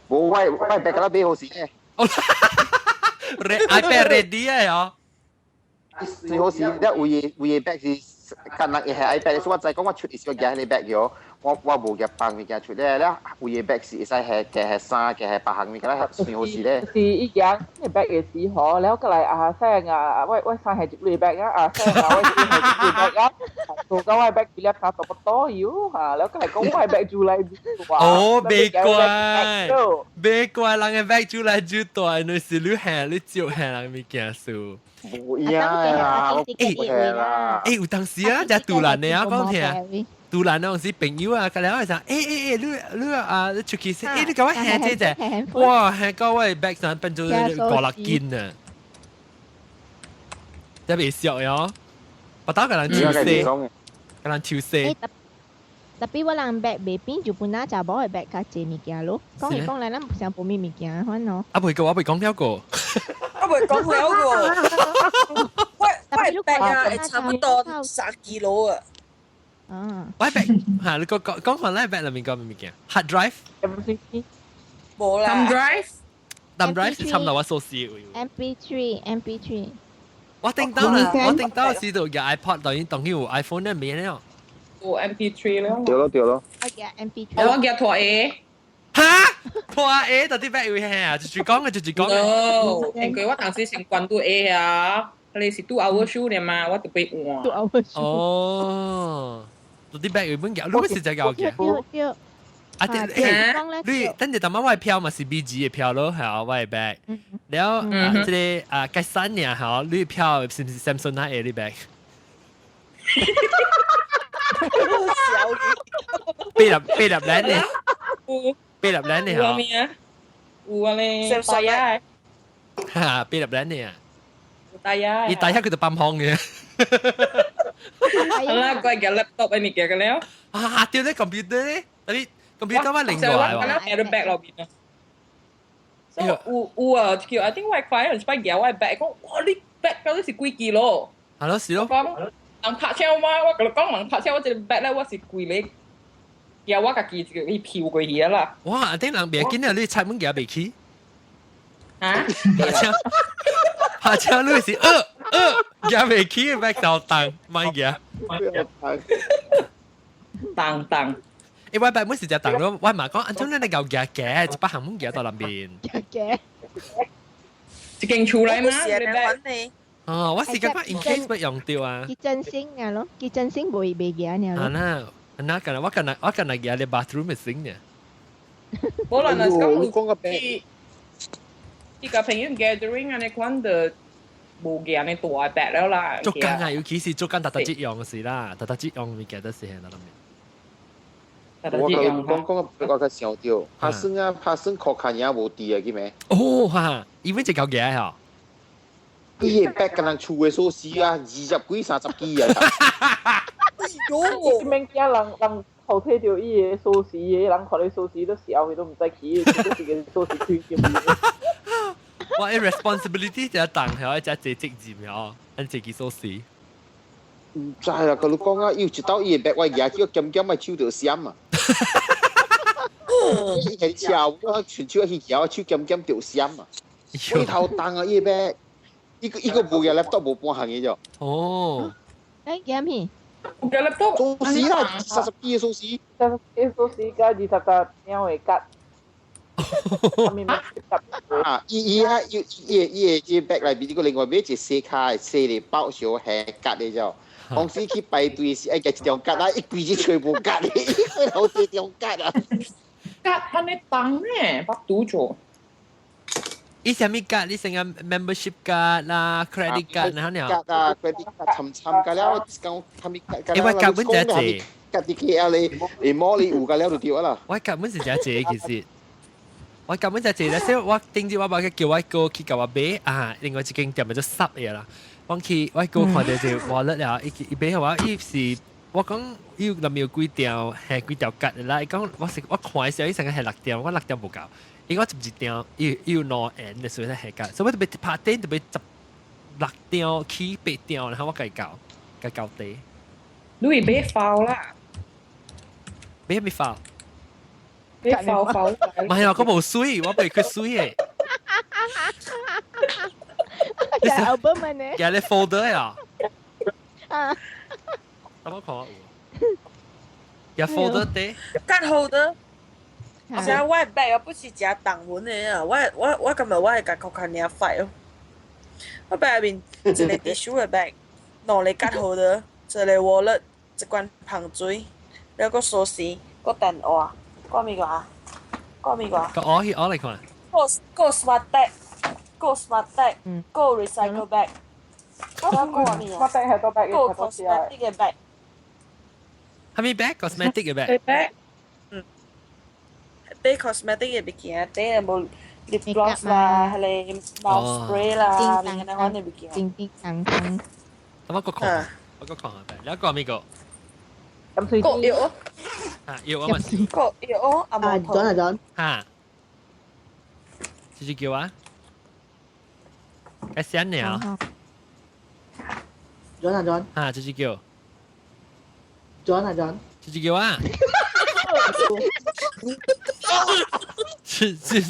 無，我我 bag 啦買好時咧。 iPad ready 啊，嗬。最好是，你有有個 bag 是近人會係 iPad，所以我知講我出時我夾迄個 bag 咗。我我無夾放物件出咧，咧有個 bag 是會使係夾係衫，夾係別項物件咧，算好時咧。是伊夾個 bag 嘅時候，了過來啊聲啊，我我衫係一類 bag 啊，啊聲啊，我係一類 bag 啊，做到我 bag 幾粒衫都不多喲嚇，了過來講我 bag 住來住大。哦，別怪，別怪，人個 bag 住來住大，你是你行你照行人物件數。無一樣啦，我欸啦。欸，有當時啊，只杜蘭的啊，講聽。杜蘭嗰陣時朋友啊，隔離我就欸欸欸，你你啊，你出去先，欸你講我行這隻，哇，行到我 bag 上變做五六斤啊，特別俗喲，我打個人抽死，個人抽死。特別我人 bag 袂變，就本來查某的 bag 較濟物件咯。講起講來，咱唔想無咩物件，反咯。啊，袂過我袂講了過。我袂講了過。我我 bag 啊，會差不多3 kilo 啊。啊！我 bag 嚇，你講講講翻咧 bag 裏面講咩物件？Hard drive？無啦。 Thumb drive？ Thumb drive 是差唔多我所試嘅。 MP3，MP3。我頂到啦，我頂到時就有 iPod，當然當然有 iPhone 咧，沒了。有 MP3 了。對咯對咯。我夾 MP3。我夾拖 A。哈？拖 A 到底 bag 會係啊？就是講嘅，就是講嘅。 No，因為我當時先關注 A 啊。你是 2 hour show 的嘛，我特別換。 2 hour show。哦，到底 bag 有本夾，你是只搞嘅？對對。啊對，欸，你等陣當晚我的票嘛是 B G 的票咯，係啊，我的 bag。然後啊，這個啊，該三年嚇，你票是唔是 Samsung 那個你 bag？八粒八粒兩呢？八粒兩呢？嚇。有啊咧，大啊。哈，八粒兩呢啊！大啊！伊大下佢就放風嘅。好啦，佢嘅 laptop 喺你嘅嘅了。啊，對咧，computer 咧，你 computer 我另外喎。我喺 bag 落邊啊。所以有有啊，叫 I think 我 client 擺夾我 bag 講，哇，你 bag 到底是幾 kilo？係咯，是咯。講人拍車我，我同你講人拍車，我這個 bag 咧，我是規個夾我家己一個去飄過去啦。哇！頂人袂緊啊，你拆門夾袂起。啊？拍車，拍車你是夾袂起，bag 就重，莫夾。重重。欸，我 bag 每時就重咯，我嘛講，按怎你嚟搞夾夾，一百項門夾到那邊。夾夾。一間厝內嘛，你 bag。哦，我是感覺 in case 欲用著啊。 kitchen sink 啊咯，kitchen sink 袂袂行呢。啊那，那敢若我敢若我敢若舉咧 bathroom 的 sink 呢。無啦，若是講講個 bag，伊個朋友 gathering 按呢款就無行呢大 bag 了啦。做工啊，尤其是做工特特節用時啦，特特節用物件都是係那邊。我講講個我較想著，拍算啊拍算箍卡爾無佇啊，記未？哦哈，伊本一嚿嘢嗬。伊個 bag 敢若厝的鎖匙啊，20幾30支啊。哎喲！免驚人人偷摕著伊的鎖匙的，人看你鎖匙都笑，伊都毋知去，都是個鎖匙開金。我的 responsibility 就當係一隻責任嗬，按自己鎖匙。毋知啦，佮你講啊，伊有一道伊的 bag 我舉起，兼兼咪手就閃啊。伊係超，我全手去舉，手兼兼就閃啊。我頭重啊，伊 bag，伊個伊個無嘅 laptop 無半項嘅啫。哦。誒，幾咩？有嘅 laptop 鎖匙啦，30支嘅鎖匙。30支鎖匙加20個鳥的卡。啊！伊伊啊，伊伊伊個這 bag 內面，呢個另外買一個細卡的細個包小係卡的啫。當時去排隊是愛夾一張卡啊，一規只揣無卡的，一頭這張卡啊。卡按呢重呢，捌拄做。伊啥物卡？你成個 membership 卡啦，credit 卡，然後呢？卡啊，credit 卡參參加了，講啥物卡？因為卡本就一卡啲 KL 你，你摸你有個了就對啦。我卡本是真濟其實。我根本就濟咧，所以我頂住我爸叫我哥去共我買啊，另外一間店咪就濕嘢啦。我去我哥看著就 wallet 了，伊伊買予我，伊是我講伊內面有幾條係幾條卡啦，伊講我是我看的時候，伊成個係六條，我六條無夠，伊講一條，伊伊有兩円的，所以係卡，所以我特別拍電特別16條起8條，然後我共伊交，共交底。你會買 file 啦？買咩 file？買 file file。唔係啊，我無水，我袂去水的。你 album 呢？寄你 folder 啊？啊。等我看下有。寄 folder 底。 card holder。而且我的 bag 不是誠重本的啊，我我我今日我會共國較爾 fight 哦。我 bag 內面一個 tissue 的 bag，兩個 card holder，一個 wallet，一罐香水，了閣鎖匙，閣電話，閣物個啊？閣物個？個我去我來看。閣閣 smart tag，閣 smart tag，閣 recycle bag，閣個物 smart tag 係多 bag 閣 cosmetic 的 bag。係咪 bag？cosmetic 的 bag？ bag。買 cosmetic 的物件，底無 lip gloss 啦，彼個 mouth spray 啦，物件款的物件。叮叮當當。咁我個看，我個看下唄。你個咩個？咁水個藥啊，藥我咪。個藥啊，啊，轉啊轉。嚇！繼續叫啊！該先了。轉啊轉。嚇！繼續叫。轉啊轉。繼續叫啊！是是是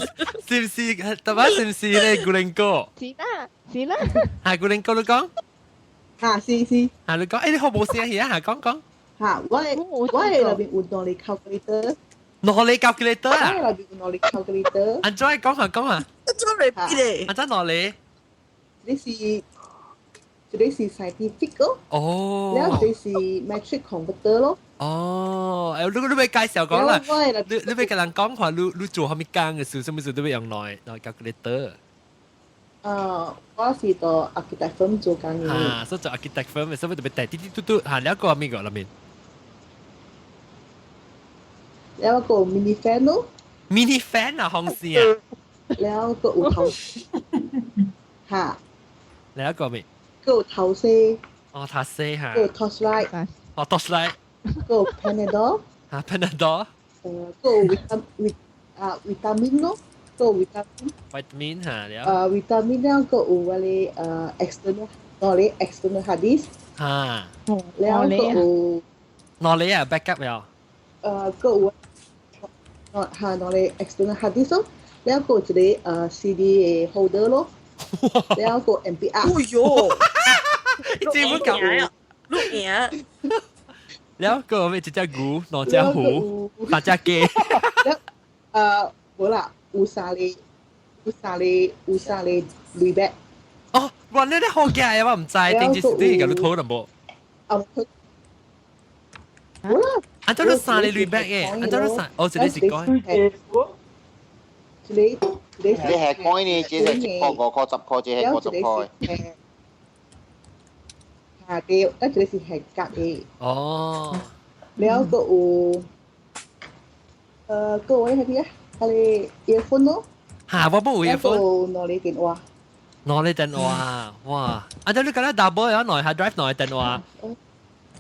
唔是？特別是唔是咧？古靈哥？是啦，是啦。嚇！古靈哥你講？嚇，是是。嚇你講，欸你好無聲去啊？嚇講講。嚇，我我內邊有兩個 calculator。兩個 calculator 啊？我內邊有兩個 calculator。按怎講下講下？按怎嚟比咧？按怎兩個？這是這個是 scientific 咯。哦。了這是 metric converter 咯。哦，欸，你你欲介紹講啦，你你欲共人講看，你你做啥物工的時，啥物事都欲用來來 calculator。啊，我是做 architect firm 做工的。啊，所以做 architect firm，所以特別大滴滴嘟嘟，嚇，了個咩個裏面？了個 mini fan 咯。 mini fan 啊，風扇啊。了個有頭，嚇。了個咩？個有頭紗。哦，頭紗嚇。個有 torchlight。哦，torchlight。個有 Panadol。嚇，Panadol。個有維他維啊維他命咯。個維他命。 vitamin 嚇，了。維他命了個有我咧external，我咧 external hard disk。嚇。了個有。哪裡啊？backup 了。個有，嚇，我咧 external hard disk 咯，了個一個CD 的 holder 咯，了個 MPR。哎喲！這本夠。錄影。了個咩？一隻牛，兩隻虎，三隻雞。無啦，有三個，有三個有三個鐳 bag。哦，哇！你啲好嘅，我唔知，定住是啲個你討論無？啊，好啦。啊，這你三個鐳 bag 嘅，啊，這你三，哦，這個是講。一個一個你係 coin 呢？這係一塊五塊、十塊，這係50塊。下對，啊，一個是係夾的。哦。了閣有，閣有迄個啊，彼個 earphone 咯。嚇！我冇 earphone。兩個電話。兩個電話，哇！啊，這你覺得 double 有兩 hard drive 兩個電話。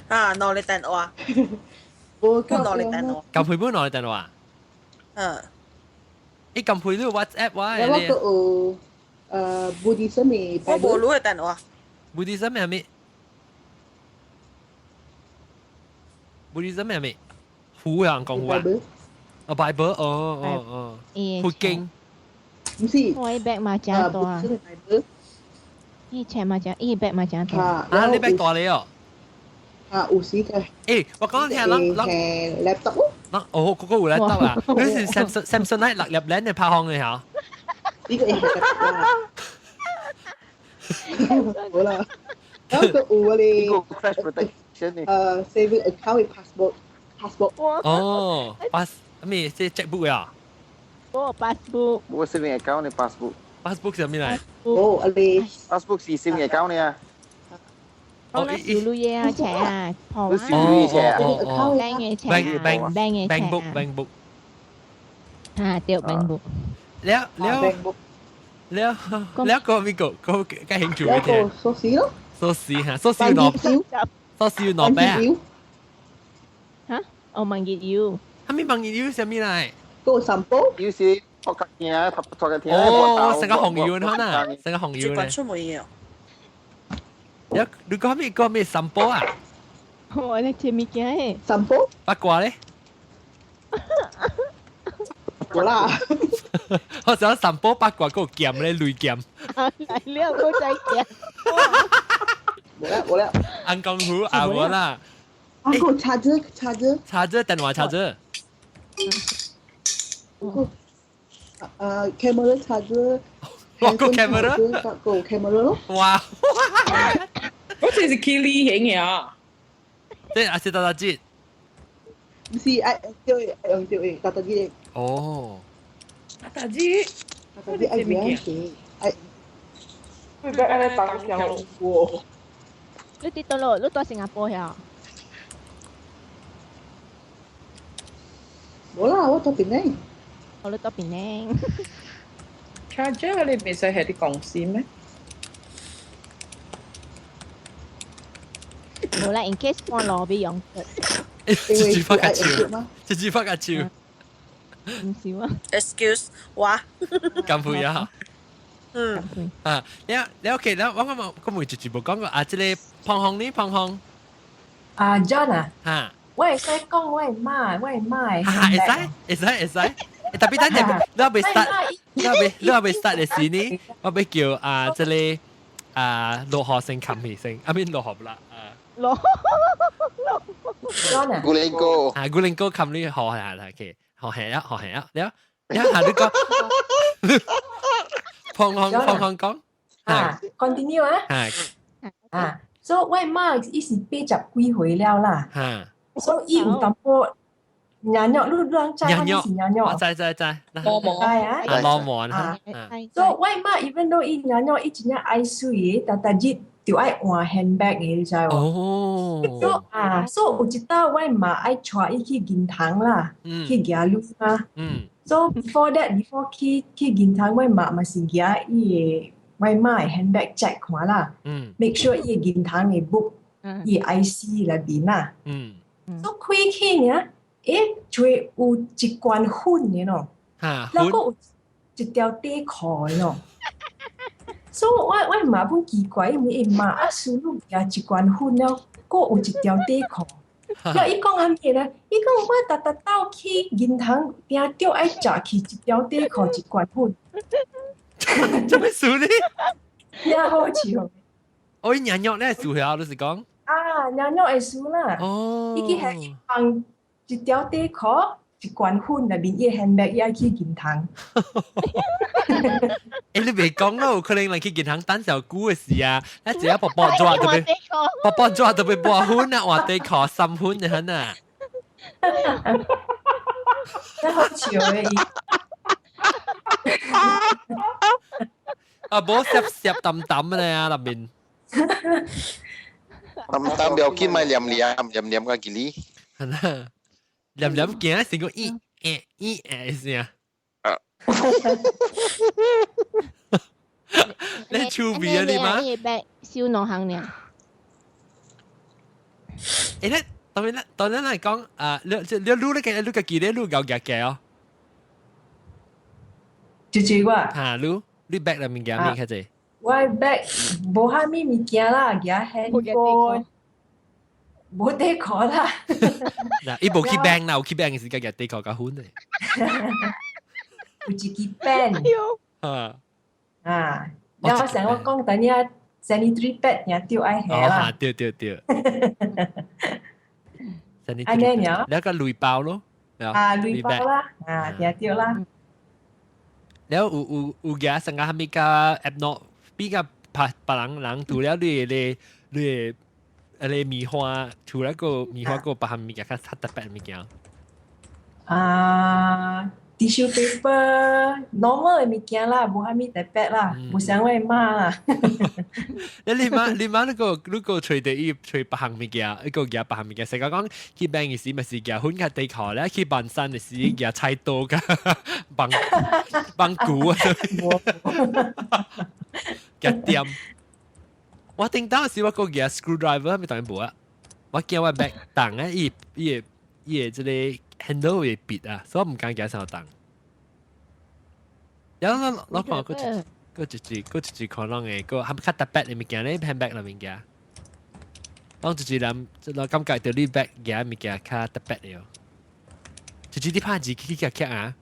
啊，兩個電話。無兩個電話。撳配本兩個電話。嗯。你撳配你 WhatsApp 哇？我閣有Buddhism 的。我無你的電話。 Buddhism 係咩？Buddhism 係咩？虎人講話。哦，Bible，哦哦哦。佛經。唔是。我 bag 嘛真大。伊車嘛真，伊 bag 嘛真大。啊，你 bag 大咧哦。啊，有時嘅。誒，我講聽，咱咱 laptop 咯。咱哦，嗰個有 laptop 啊？你是 Samsung Samsonite 六粒鏈嘅拍風嘅嚇？呢個係啦。好啦，然後個有咧。 Crash protection saving account with passport passport。哦，pass 咩？即係 checkbook 啊？哦，passbook。我 saving account 嘅 passbook。 passbook 係咩嚟？哦，啊你 passbook 是 saving account 呢啊？哦，小女嘢啊，車啊，婆啊，小女車啊，bank 嘅車，bank bank 嘅 bank book bank book。啊，對 bank book。了了了了個邊個個較興趣嘅聽？鎖匙咯。鎖匙嚇，鎖匙攞，鎖匙攞咩啊？嚇？哦，萬熱油。哈咪萬熱油啥物來？個三寶。有時托個聽，托托個聽。哦，成個紅油可能，成個紅油咧。出冇嘢。有你講咩講咩三寶啊？我咧食物件誒。三寶。八卦咧？冇啦。我想三寶八卦嗰個劍咧，雷劍。來了，我再劍。冇啦冇啦。安功夫啊，冇啦。啊，個插座插座。插座電話插座。個啊，camera 插座。哇，個 camera。個 camera 咯。哇！嗰次是 Kili 型嘅啊。即係阿是大大姐。唔是，愛對愛用對大大姐。哦。大姐。大姐愛用對愛。會唔會愛來打小龍鍋？你佇倒落？你佇新加坡遐？無啦，我佇檳城。哦，你佇檳城。 Charger 你袂使係啲公司咩？無啦，in case 半路欲用。直接發個笑，直接發個笑。唔是啊。 Excuse 我。咁配啊！嗯。啊，你你 OK，你我我我問直接無講過啊，這個胖紅呢？胖紅。啊，John 啊。嚇。我會使講我的媽，我的媽的。嚇，會使，會使，會使。特別等陣，你還未 start，你還未，你還未 start 的時呢，我欲叫啊，這個啊，羅學生冚起身，啊，邊羅學啦，啊。羅。 John 啊。古靈哥。啊，古靈哥冚你學下啦，佢學下啊，學下啊，你啊，你下你講，胖紅胖紅講。啊，continue 啊。啊，所以我媽伊是80幾歲了啦。所以伊有淡薄。娘娘，你你知影是娘娘？我知知知。羅毛。知啊。啊，羅毛啊。所以我媽 even though 伊娘娘伊真正愛媠的，逐逐日就愛換 handbag 的，你知無？哦。所以啊，所以有一道我媽愛帶伊去銀行啦，去舉鐳啦。So before that, before 去銀行，我媽嘛是舉伊的我媽的 handbag check 看啦。Make sure 伊的銀行的 book，伊的 IC 內面啦。所以開去呢？欸，就有一罐粉的喏，然後閣有一條短褲的喏。所以我我媽本奇怪，因為伊媽啊，輸入舉一罐粉了，閣有一條短褲。了伊講啥物咧？伊講我逐逐斗去銀行，定著愛食去一條短褲一罐粉。做咩事呢？也好笑。哦，伊娘娘咧輸遐，你是講？啊，娘娘會輸啦。哦。伊去遐伊放一條短褲，一罐粉內面伊 handbag 伊愛去銀行。欸，你袂講咯，可能人去銀行等小久的時啊，咱一個薄薄紙特別薄薄紙特別薄粉啊，換底褲三分就很啊。真好笑的伊。啊，無澀澀淡淡的啊，內面。淡淡不要緊，咪黏黏黏黏個吉利。係啦，黏黏行成個一欸一欸聲。啊！你趣味啊你嘛？你燒兩項呢？欸，你當然當然來講啊，你你你你個你個記得你搞夾夾哦。就這個。嚇，你你 bag 內面夾咩較濟？我 bag 無蝦米物件啦，夾 handphone，無底褲啦。嗱，伊無去 bank 啦，有去 bank 時間夾底褲較粉的。有一支 pen。啊。啊，然後想我講等下 sanitary pad 也對愛下啦。對對對。按呢爾。兩個鐳包咯。啊，鐳包啦，啊，對對啦。了有有有夾成個蝦米個 app 喏，比較別別人人除了你你你你棉花，除了個棉花個別項物件較較特別物件。啊，tissue paper normal 的物件啦，無蝦米特別啦，無像我媽啦。你你媽你媽那個那個揣地伊揣別項物件，一個夾別項物件，成個講去病的時咪是夾粉較地殼咧，去辦山的時夾菜刀甲棒棒骨啊，夾點。我頂當時我個夾 screwdriver 咪當然無啊，我驚我 bag 重啊，伊伊伊個這個 handle 會別啊，所以我毋敢夾上重。然後我我看過一過一隻過一隻可能的，個含較特別的物件咧，handbag 內物件。當一隻人，就感覺到你 bag 夾物件較特別的哦。一隻你拍字去去夾啊？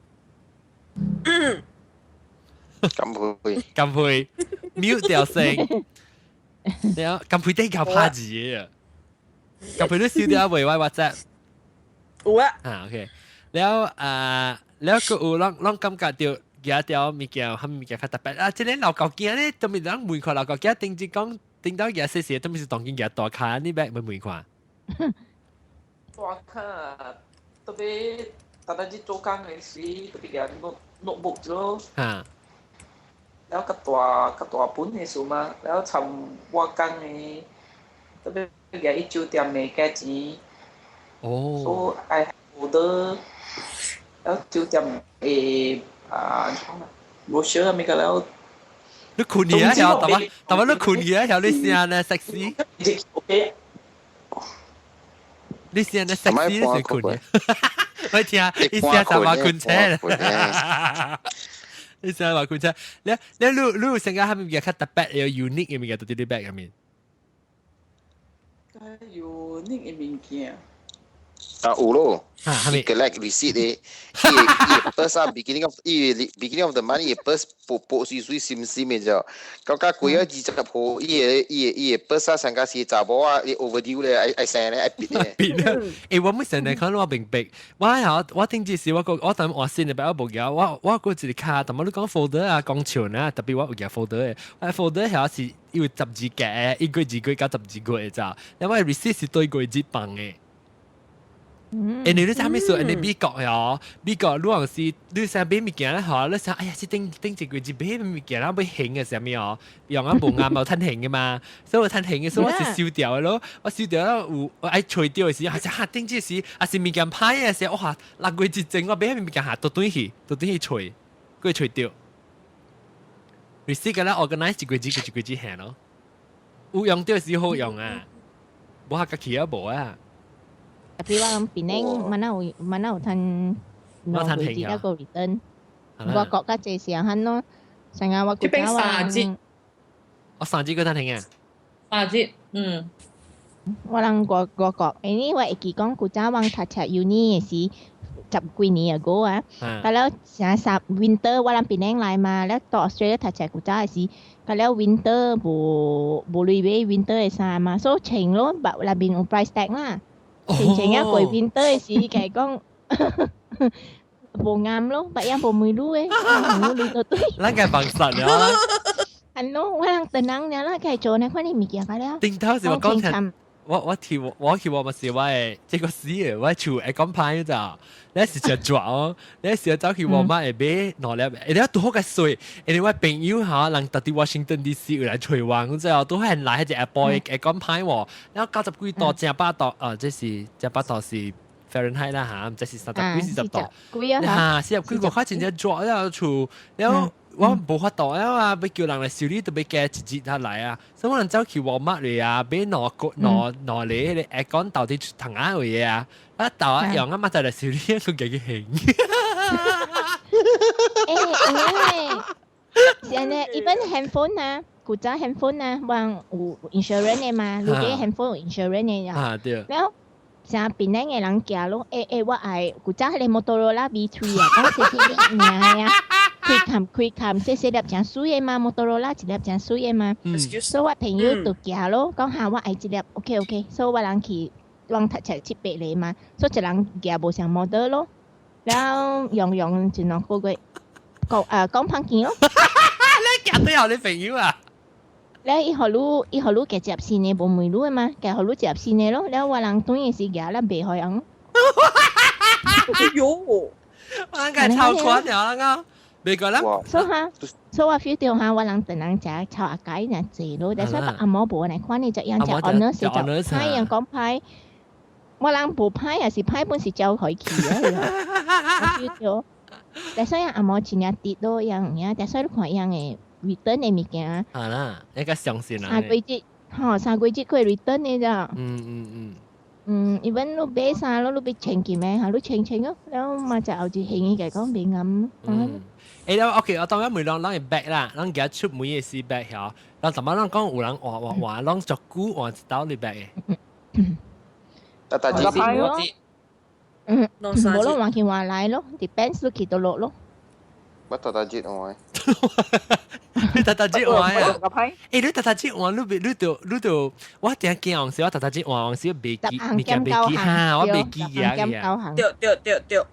咁會咁會 mute 掉聲。然後咁會啲夾拍字嘅，咁會你燒掉未？我 WhatsApp 有啊。啊，OK。了啊，了個有攏攏感覺到夾掉物件，蝦物件較特別啊！這個老舊囝咧，特別人問看老舊囝，頂一講頂到夾細細，特別是當今夾大卡，你捌問問看？大卡特別，逐日做工的時，特別夾 notebook 咗。嚇！了較大較大本的書嘛，了參我工的，特別夾伊酒店的價錢。哦。所以愛有得，了酒店的啊，無少啊，物個了。你困去啊？曉，但係但係你困去啊？曉你聲呢 sexy。你聲呢 sexy 你是困去。我聽，伊聲就話困車。你聲話困車，你你你你有成個蝦米物件較特別有 unique 的物件，佇你 bag 入面？ unique 的物件。啊有咯，啊，伊 collect receipt 的，伊伊 purse 啊，beginning of 伊 beginning of the month 伊 purse 薄薄水水深深的啫，到較過啊20號，伊個伊個伊個 purse 啊，上加是查某啊，伊 overdue 咧，愛愛生咧，愛變咧。變啊！欸，我每成日看我明白，我嚇我頂這時我個我等換新的，我無夾，我我過一個卡，但係你講 folder 啊，講長啊，特別我有夾 folder 的，我 folder 遐是因為12格，1月2月到12月的咋，因為 receipt 是對月子放的。欸，你你知咩事？你美國喲，美國你若是你想買物件咧，吼，你想哎呀，是頂頂一個月買物件，然後欲還的啥物哦，用啊無啱無趁還的嘛，所以我趁還的，所以我是收掉的咯，我收掉了有我愛揣著的時，還是哈頂這時，還是物件歹的時，哇，6月之前我買物件下都轉去，都轉去揣，過揣著。receipt 個咧 organize 一個字一個字還咯，有用著時好用啊，無下家己啊無啊。特別我諗檳城，mana 有 mana 有趁兩個月一個 return，我國家這時候咯，成日我國家話，我三節個趁還啊？三節，嗯。我人外外國，因為我會記講古早我讀冊 uni 的時，十幾年 ago 啊，到了成十 winter 我人檳城來嘛，了到 Australia 讀冊古早的時，到了 winter 無無鐳買 winter 的衫嘛，所以穿咯，內面有 price tag 啦。前前一過 winter 的時，佢講，無啱咯，白樣無梅路嘅，無路就對。咱個幫殺了啦。係咯，我人等人了啦，佢做呢款啲物件了。頂頭是我講聽。我去我咪是我的這個死嘅，我厝會講歹咋，你是食抓哦，你是走去我媽會買兩粒，你拄好個水，因為我朋友嚇人特啲 Washington DC 來台灣，之後都係來一隻 Apple 會講歹喎，然後90幾度正百度，啊，這是正百度是 Fahrenheit 啦嚇，唔知是30幾40度，嚇，40幾個塊錢只抓了厝，然後。我無法度啊嘛，欲叫人來修理都欲加一日才來啊，所以我人走去 Walmart 裡啊，買兩個兩兩個彼個 aircon 到佇窗仔位的啊，啊豆啊用啊嘛再來修理，閣家己還。欸，有咧，是按呢，even handphone 啊，古早 handphone 啊，我有 insurance 的嘛，你買 handphone 有 insurance 的呀。啊對。了，像檳城的人寄咯，欸欸，我愛古早彼個 Motorola V3 啊，講細細粒爾啊。開冚開冚，細細粒誠媠的嘛，Motorola 一粒誠媠的嘛。所以我朋友就寄咯，講哈我愛這粒，OK OK，所以我人去，我讀冊七八個嘛，所以一人寄無相 model 咯，然後用用一兩個月，講啊講歹見咯。你寄對予你朋友啊？了伊予你，伊予你寄一粒新的，無問你的嘛，寄予你一粒新的咯。了我人轉的時寄咱袂予用。哎喲，我應該超款了啦個。別個啦，所以哈，所以我 feel 到哈，我人等人食臭阿雞爾濟咯，但是阿毛無來看你這樣食 honest 就歹樣講歹，我人無歹也是歹本是招開去啊。我 feel 到，但是阿毛真正直咯樣爾，但是你看樣的 return 的物件，係啦，應該相信啦。3個月，吼，3個月過 return 的咋？嗯，even 你買衫咯，你欲穿件咩？嚇，你穿穿咯，了嘛就後日興伊個講袂啱。嗯。欸，了 OK，我當然每人攏會 bag 啦，咱今出門的時 bag 曉，咱淡薄咱講有人換換換，攏足久換一兜你 bag 的。大大只咯。嗯，無攏換去換來咯，depends 你去佗落咯。我大大只換。你大大只換啊？欸，你大大只換，你別你就你就，我定驚時我大大只換時袂記，物件袂記哈，我袂記啊。對對對對。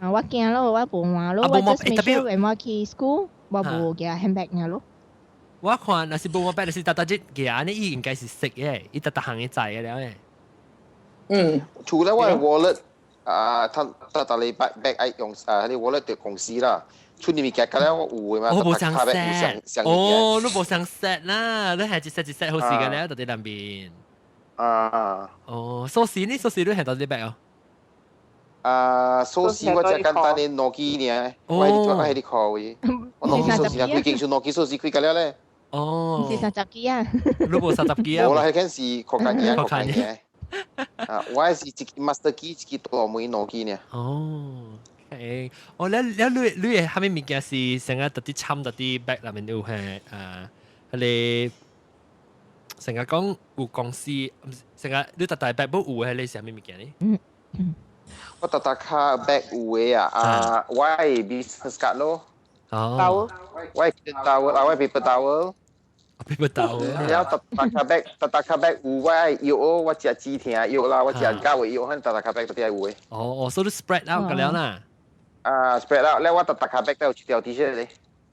啊，我驚咯，我無換咯，我 just make sure when 我去 school，我無寄 handbag 爾咯。我看若是無換 bag，就是逐逐日寄，按呢伊應該是識的，伊逐逐項會知的了的。除了我的 wallet 啊，他逐逐禮拜 bag 愛用啊，你 wallet 就公司啦。出面物件，甲了我有的嘛，我無相 set，哦，你無相 set 啦，你係一 set 一 set 好時嘅咧，到佇內面。啊。哦，鎖匙呢？鎖匙你係佗佇 bag 哦？啊，鎖匙我只簡單的諾基爾，我喺啲靠位，我諾基鎖匙啊，規間厝諾基鎖匙開個了咧。哦。是30支啊？你無30支啊？無啦，彼間是確間嘅，確間嘅。啊，我是一支 master key，一支大門諾基爾。哦。OK，哦，你你你你的啥物物件是成日特啲摻佇啲 bag 內面有係啊，彼個成日講有公司，成日你逐大 bag 無有的彼個是啥物物件呢？我逐逐卡 bag 有的啊，啊，我的 business card 咯。哦。我的 towel 啊，我的 paper towel。 paper towel。了逐逐卡 bag，逐逐卡 bag 有我的藥，我食止疼藥啦，我食膠的藥，反正逐逐卡 bag 都愛有的。哦哦，所以 spread out 個了啦。啊，spread out，了我逐逐卡 bag 都有一條 T 恤咧。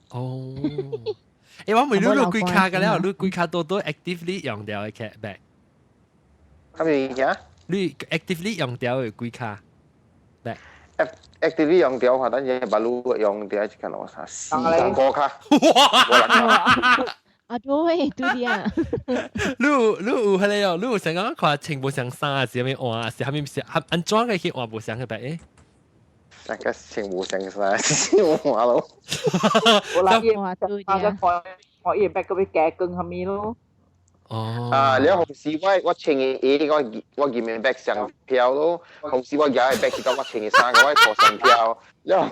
哦。欸，我問你你幾卡個了？你幾卡多多 actively 用掉的 bag？啥物物件？你 actively 用掉的幾卡 bag？ actively 用掉話，等陣把路用掉一間攞啥？四五卡。哇！啊對，對啲啊！你有你有彼個哦？你有想講看穿無相衫是啥物換？是啥物是按怎個去換無相的 bag？大家穿無相衫是換咯。我啦，伊啊，個我伊 bag 個欲加更啥物咯。哦。啊，了紅時我我穿的鞋，我我入面 bag 上票咯。紅時我舉的 bag 是講我穿的衫，我愛塗上票。了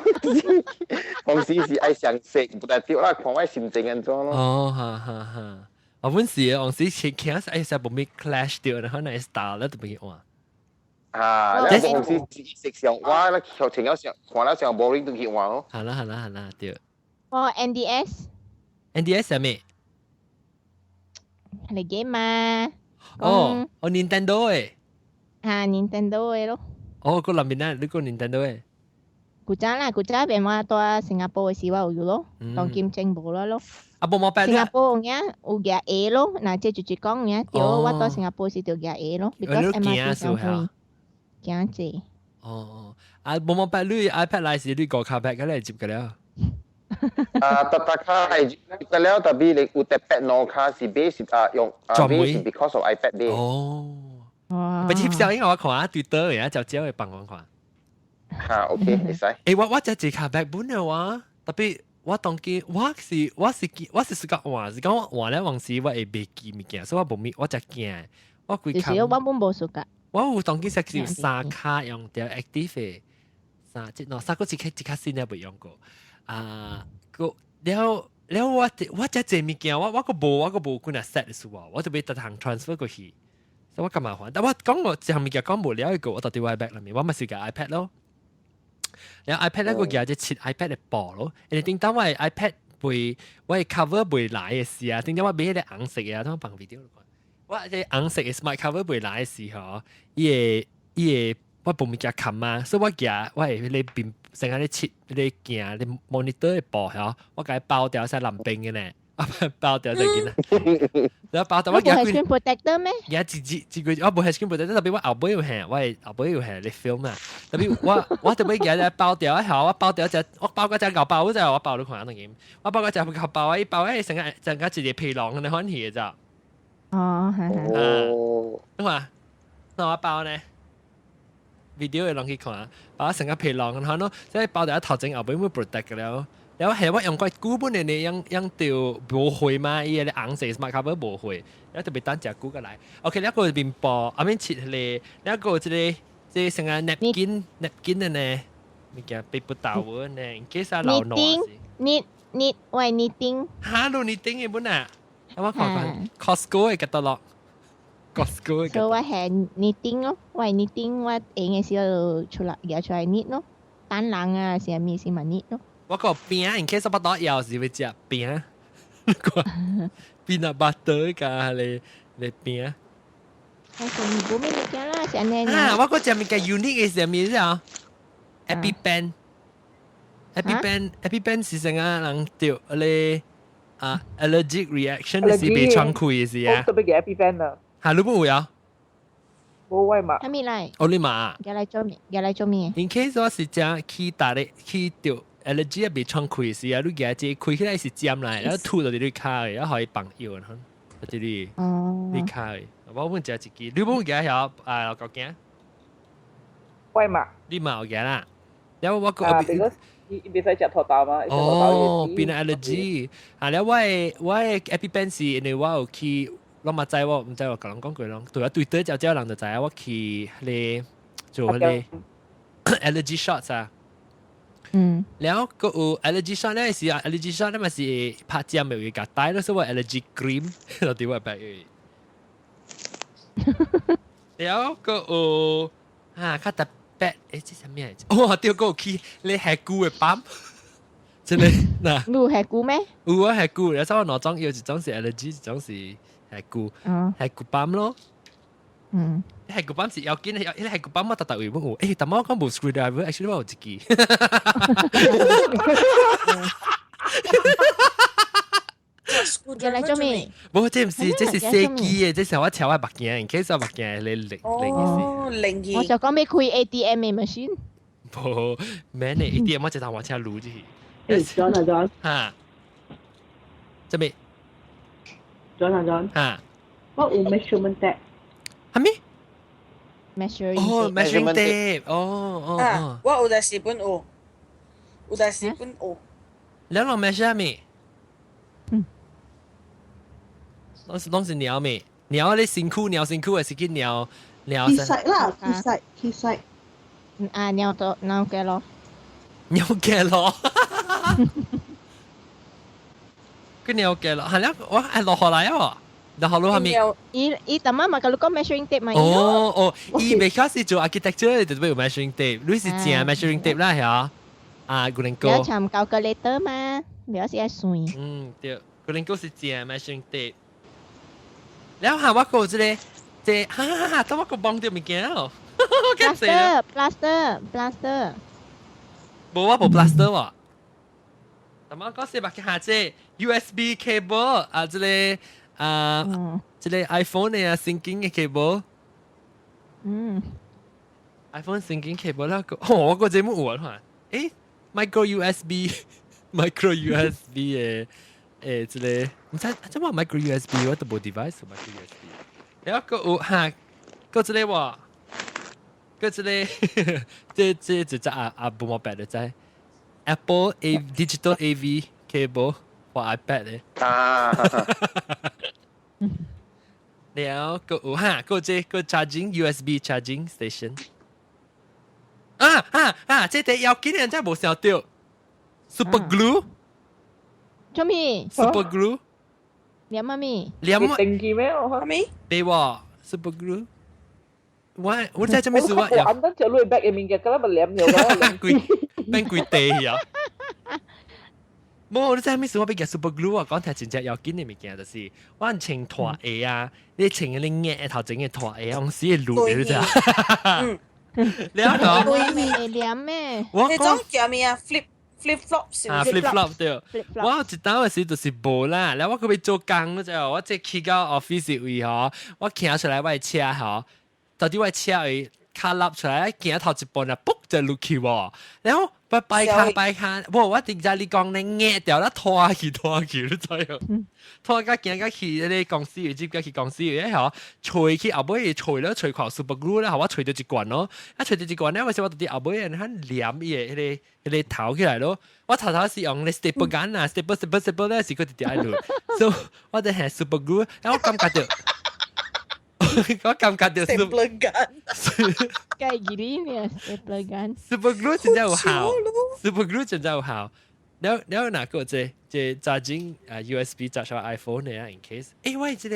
紅時是愛上色，不代表啦，看我心情按怎咯。哦，哈哈哈。我本時紅時穿起來哎，實無咩 clash 掉，然後那 style 咧就袂換。啊，了紅時色上，我咧穿了上，看了上 boring 就去換咯。好啦好啦好啦，對。哦，NDS。 NDS 係咩？係 game 嘛？哦，哦 Nintendo 的。啊，Nintendo 的咯。哦，個內面咧，你個 Nintendo 的。古早啦，古早變我到新加坡嘅時我有用咯，當今正無啦咯。啊，無冇新加坡有影有舉 A 咯，嗱這就是講影對，我到新加坡時就舉 A 咯，because MRT 上去行濟。哦，啊，無冇白你 iPad 來時你個卡 bag 嘅嚟接嘅了。啊，特特卡係接嘅了，特別你有特別兩卡是 base 啊用啊 base because of iPad 的。哦。哇！不翕相，因為我看啊，對倒嘅，就只會幫我看。嚇，OK，會使。欸，我我只一卡 bag 本嘅話，特別我當機我是我是我是講換，是講我換了往時我會袂記物件，所以我無咪我才驚。我規卡。就是我本無數噶。我有當機實是有三卡用掉 active 的，三隻喏，三個一卡一卡新的未用過。啊，個了了我我只濟物件，我我個無我個無幾若 set 的數啊，我就欲逐項 transfer 過去。所以我較麻煩，但我講我這項物件講無了一個，我到佇我 bag 裏面，我嘛是個 iPad 咯。然後 iPad 咧，我舉隻切 iPad 的布咯，因為頂當我的 iPad 袂，我的 cover 袂來的時啊，頂當我買彼個紅色的啊，等我放 video 看。我這紅色的 smart cover 袂來的時候，伊會伊會我無物件冚嘛，所以我舉我會彼個邊成個咧切彼個鏡，咧 monitor 的布吼，我共伊包掉使藍邊的呢。包掉就見啦，然後包掉我冇 screen protector 咩？而家一一一個我無 screen protector，特別我後尾有係，我係後尾有係你 film 啊。特別我我特別而家包掉一下，我包掉隻，我包嗰隻牛包嗰隻，我包你看下點。我包嗰隻牛包啊，伊包誒成個成個一個皮囊咁樣款起嘅咋。哦，係係。哦。你看，那我包呢？video 會攏去看，包成個皮囊咁款咯，即係包掉頭前後尾會 protect 嘅了。然後係我用過久本的呢，用用到無會嘛，伊個紅色 smart cover 無會，然後特別等誠久過來。OK，了個麵包，後面切個，了個這個這個成個 napkin napkin 的呢，物件 paper towel 呢，in case 啊流汗是。你你我係 knitting。哈，你 knitting 的本啊？我看看 Costco 的 catalog。Costco 的。所以我係 knitting 咯，我係 knitting，我閒的時候出來拿出來 knit 咯，等人啊，啥物先嘛 knit 咯。我個餅，in case 我肚枵時會食餅，peanut butter 加你你餅。我說你無咩物件啦，是按呢。啊，我個食物件 unique 的是啥物啊？EpiPen，EpiPen，EpiPen 是啥啊？人著咧啊 allergic reaction 是袂喘氣的是啊。特別嘅 EpiPen 啊。嚇，你無有啊？無我嘛。啥物來？哦，你嘛？拿來做咩？拿來做咩？In case 我是食去打咧去著。allergy 啊，袂喘氣時啊，你舉這開起來是尖來，然後吐到佇你跤的，然後予伊放藥，佇你你跤的。我阮食一支，你無舉曉啊？老高驚？我嘛。你嘛有舉啦？然後我個啊，because 伊袂使食塗豆嘛。哦，變 allergy。啊，了我的我的 EpiPen 是因為我有去，我嘛知我毋知我共人講過攏，對啊，對對，只只人就知影我去彼個做彼個 allergy shots 啊。了閣有 allergy shot 咧是啊，allergy shot 咧嘛是拍針的會共帶咯，所以我 allergy cream 就佇我白嘅。了閣有啊，較特別，欸，這啥物來？哦，對，閣有去咧下蠱的泵，真的嗱。你有下蠱咩？有啊，下蠱，有時我兩種藥，一種是 allergy，一種是下蠱，下蠱泵咯。下蠱泵是要緊的，彼個下蠱泵我逐逐位攏有。欸，但我講無 screwdriver，actually 我有一支。入來做咩？無，這毋是，這是洗機的，這是我撨我目鏡，in case 我目鏡咧零零哦，零我就講欲開 ATM 的 machine。無，免的 ATM 我一頭換車擼入去。欸，John 啊 John。哈。這邊。 John 啊 John。哈。我有 measurement tape。啥物？ measuring 哦，measuring tape，哦哦哦。我有在日本有，有在日本有。兩攏 measure 啥物？嗯。攏是攏是量物？量你身軀，量身軀，還是去量量？去曬啦，去曬去曬。啊，量到量幾咯？量幾咯？佢量幾咯？係啦，我係落下來哦。然後攞下面，伊伊逐擺嘛，共你講 measuring tape 嘛。哦哦，伊未開始做 architecture 就欲有 measuring tape，你是正 measuring tape 啦，係啊？啊，古靈哥。了參 calculator 嘛，了是愛算。嗯，對，古靈哥是正 measuring tape。了下我個這個，這哈哈哈，當我個幫到物件哦。 Plaster, plaster, plaster。無我無 plaster 喎。但我講四百幾下這 USB cable 啊，這個啊，這個 iPhone 的啊，syncing 的 cable。iPhone syncing cable 啦，哦，我個節目有啊，看，誒，micro USB，micro USB 的誒，這個毋知怎麼 micro USB 我都無 device micro USB。然後個有哈，個這個喎，個這個這這這隻啊啊無毛白的知，Apple A Digital AV cable for iPad 的。啊。然後個有哈，個這個 charging USB charging station。啊啊啊！這個要緊人真係無想到，super glue。做咩？super glue。黏媽咪。黏啊？定記咩？我媽咪。對喎，super glue。我我知做咩事我。我按得條鐳 bag 嘅物件，咁咪黏咗咯。規變規地啊！無，你知咩事？我欲夾 super glue 啊！講聽真正要緊嘅物件就是，我穿拖鞋啊，你穿嗰啲硬頭前嘅拖鞋，用死會滷你知？嗯。你講會黏咩？我嗰種叫咩啊？Flip flop 啊，flip flop 對。我有一當嘅時就是無啦，然後我閣欲做工就我這去到 office 位吼，我行出來我的車吼，到底我的車位卡立出來，行頭一半啊，卜就落去喎，然後擺擺卡擺卡，無我定知你講咧硬掉啦，拖去拖去，你知無？拖甲行甲去迄個公司，接甲去公司，誒吼，揣去後尾揣了揣看 super glue 咧，予我揣著一罐咯，啊揣著一罐咧，我是我佇後尾人較黏伊個彼個彼個頭起來咯。我頭頭是用咧 staple gun 啊，staple staple staple 咧是閣直直愛落，所以我就係 super glue，然後我感覺著。我感覺到 stapler gun，計幾呢？stapler gun。 super glue 真正有效，super glue 真正有效。了了哪個這這 charging 啊 USB 插上 iPhone 的啊，in case。誒，我這個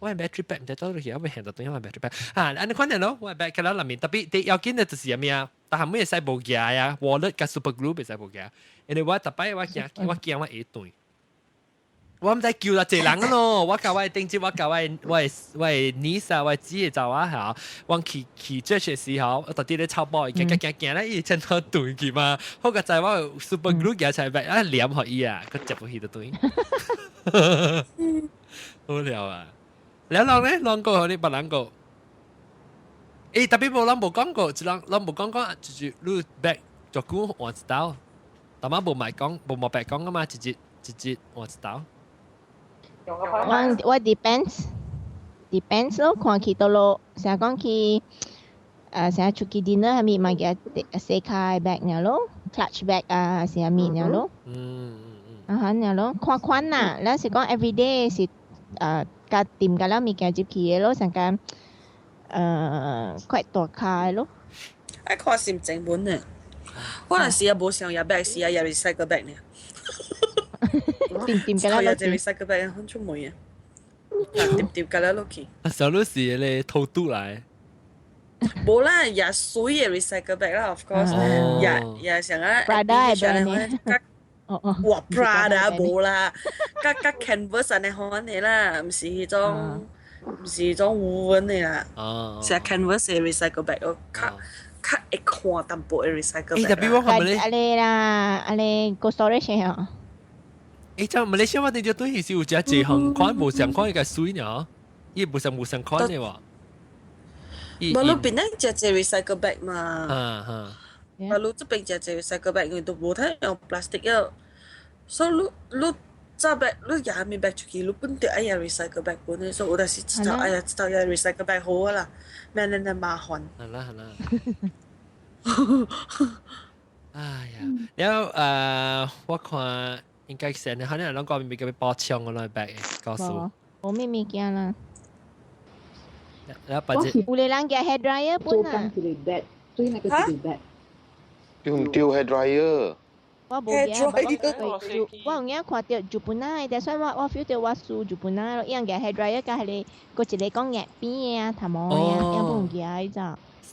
我 battery pack 毋知倒落去，我未現到對我 battery pack 啊，按呢款的咯，我 bag 較內面特別第要緊的就是啥物啊？但係每會使無夾呀，wallet 佮 super glue 袂使無夾，因為我逐擺我驚我驚我會斷。我毋知救了濟人咯，我共我的頂級，我共我的我的我的 niece 啊，我的姊的查某嚇，我去去這些時候，我特佇咧草埔，行行行行咧，伊前頭斷去嘛，好佳哉我 super glue 夾出來，啊黏予伊啊，閣接落去就斷。好了啊，了人咧，人個你別人個，欸，特別無人無講過，一人人無講講，就是你 bag 足久換一道，但嘛無賣講，無冇白講啊嘛，一日一日換一道。我我 depends depends 咯，看去倒落，成日講去，成日出去 dinner 係咪買嘅細卡 bag 爾咯，clutch bag 啊，是啥物爾咯。啊哈爾咯，看款啦，咱是講 everyday 是較掂個了物件入去的咯，成間快大卡的咯。愛看心情本呢。我若是也無想挾 bag，是也挾 recycle bag 呢。掂掂個了落去。recycle bag 很出門啊。掂掂個了落去。啊，小女是咧偷渡來。無啦，也水的 recycle bag 啦，of course，也也像啊 Prada 的 brand 哦哦，哇，Prada 無啦，佮佮 canvas 按呢款的啦，毋是彼種，毋是彼種 woven 的啦。是 canvas 的 recycle bag，我較較會看淡薄的 recycle bag。欸，特別我看咪咧？啊啦，啊咧個 storage 哦。欸，這馬來西亞我哋對是有隻這項款無相款個水呢，伊無相無相款的喎。無你邊咧隻隻 recycle bag 嘛？啊哈。啊，你這邊隻隻 recycle bag，因為都無太用 plastic 了，所以你你紮 bag，你挾物 bag 出去，你本著愛挾 recycle bag 本的，所以有當時知道哎呀，知道挾 recycle bag 好啊啦，免恁那麻煩。係啦係啦。哎呀，然後我看應該是你可能攏講咪叫包槍個那 bag 告訴。無咩物件啦。然後把這有個人舉 hair dryer 本啊。做一個 bag，對那個一個 bag。用丟 hair dryer。我無驚，我有影看著日本仔的，所以我我 feel 到我輸日本仔咯，伊人舉 hair dryer 佮彼個，閣一個講夾邊的啊，頭毛的啊，伊無舉彼隻。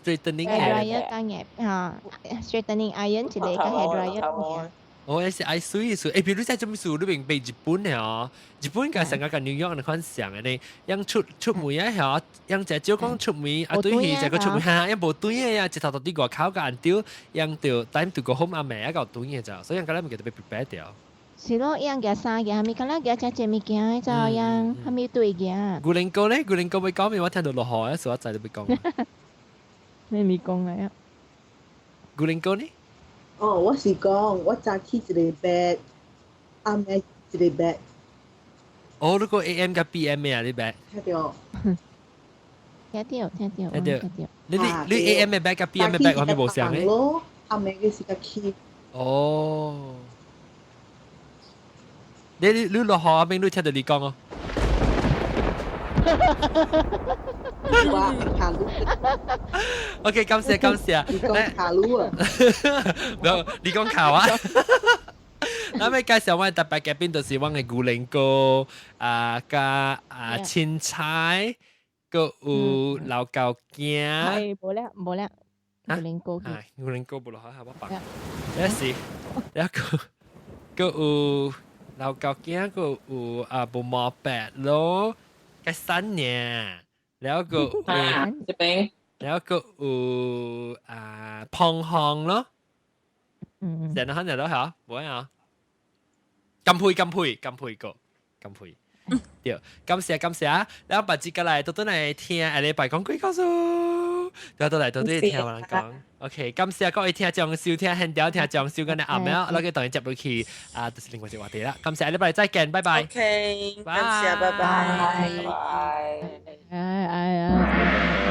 straightening hair dryer 佮夾哈，straightening iron 一個佮 hair dryer。我也是愛水水，誒，比如在做咩事，你明白日本嘅哦，日本嘅成個跟紐約那款像嘅呢，樣出出門啊，嗬，樣只少講出門，啊對去這個出門哈，樣無對嘅呀，一頭到底外口個按掉，樣就 time to go home 阿妹一個對嘅就，所以人家咧唔記得被 prepare 掉。是咯，樣嘅衫嘅，係咪咁啦？嘅只只物件就樣，係咪對嘅？古靈哥咧，古靈哥會講咩？我聽到落雨啊，所以我仔都會講。你未講嚟啊？古靈哥呢？哦，我是講我早起一個 bag，暗暝一個 bag。哦，你個 AM 加 PM 咩啊？你 bag？聽到。聽到，聽到，聽到。你 AM 嘅 bag 加 PM 嘅 bag 我咪無相嘅。咯，暗暝嘅時間起。哦。你落雨阿邊，你聽到你講哦。哇，卡路。 OK，感謝感謝。你講卡路啊？冇，你講卡啊？咱欲介紹我特別嘉賓，就是阮的牛奶糕啊，加啊青菜，閣有老高羹。係，無啦無啦，牛奶糕。啊，牛奶糕無落好，我放。也是，了閣閣有老高羹，閣有啊無毛白咯，較散爾，了閣啊，這邊，了閣有啊膨風咯。嗯。成日肯定都嚇，無啊。金配金配金配個金配，對，感謝感謝啊！然後別節過來倒轉來聽，下禮拜講鬼故事，倒轉來倒轉聽我人講。OK，感謝各位聽眾收聽現場聽眾收緊的阿喵，我嘅當然接落去啊，就是另外一個話題啦。感謝下禮拜再見，拜拜。 OK，感謝，拜拜。拜拜。哎哎哎。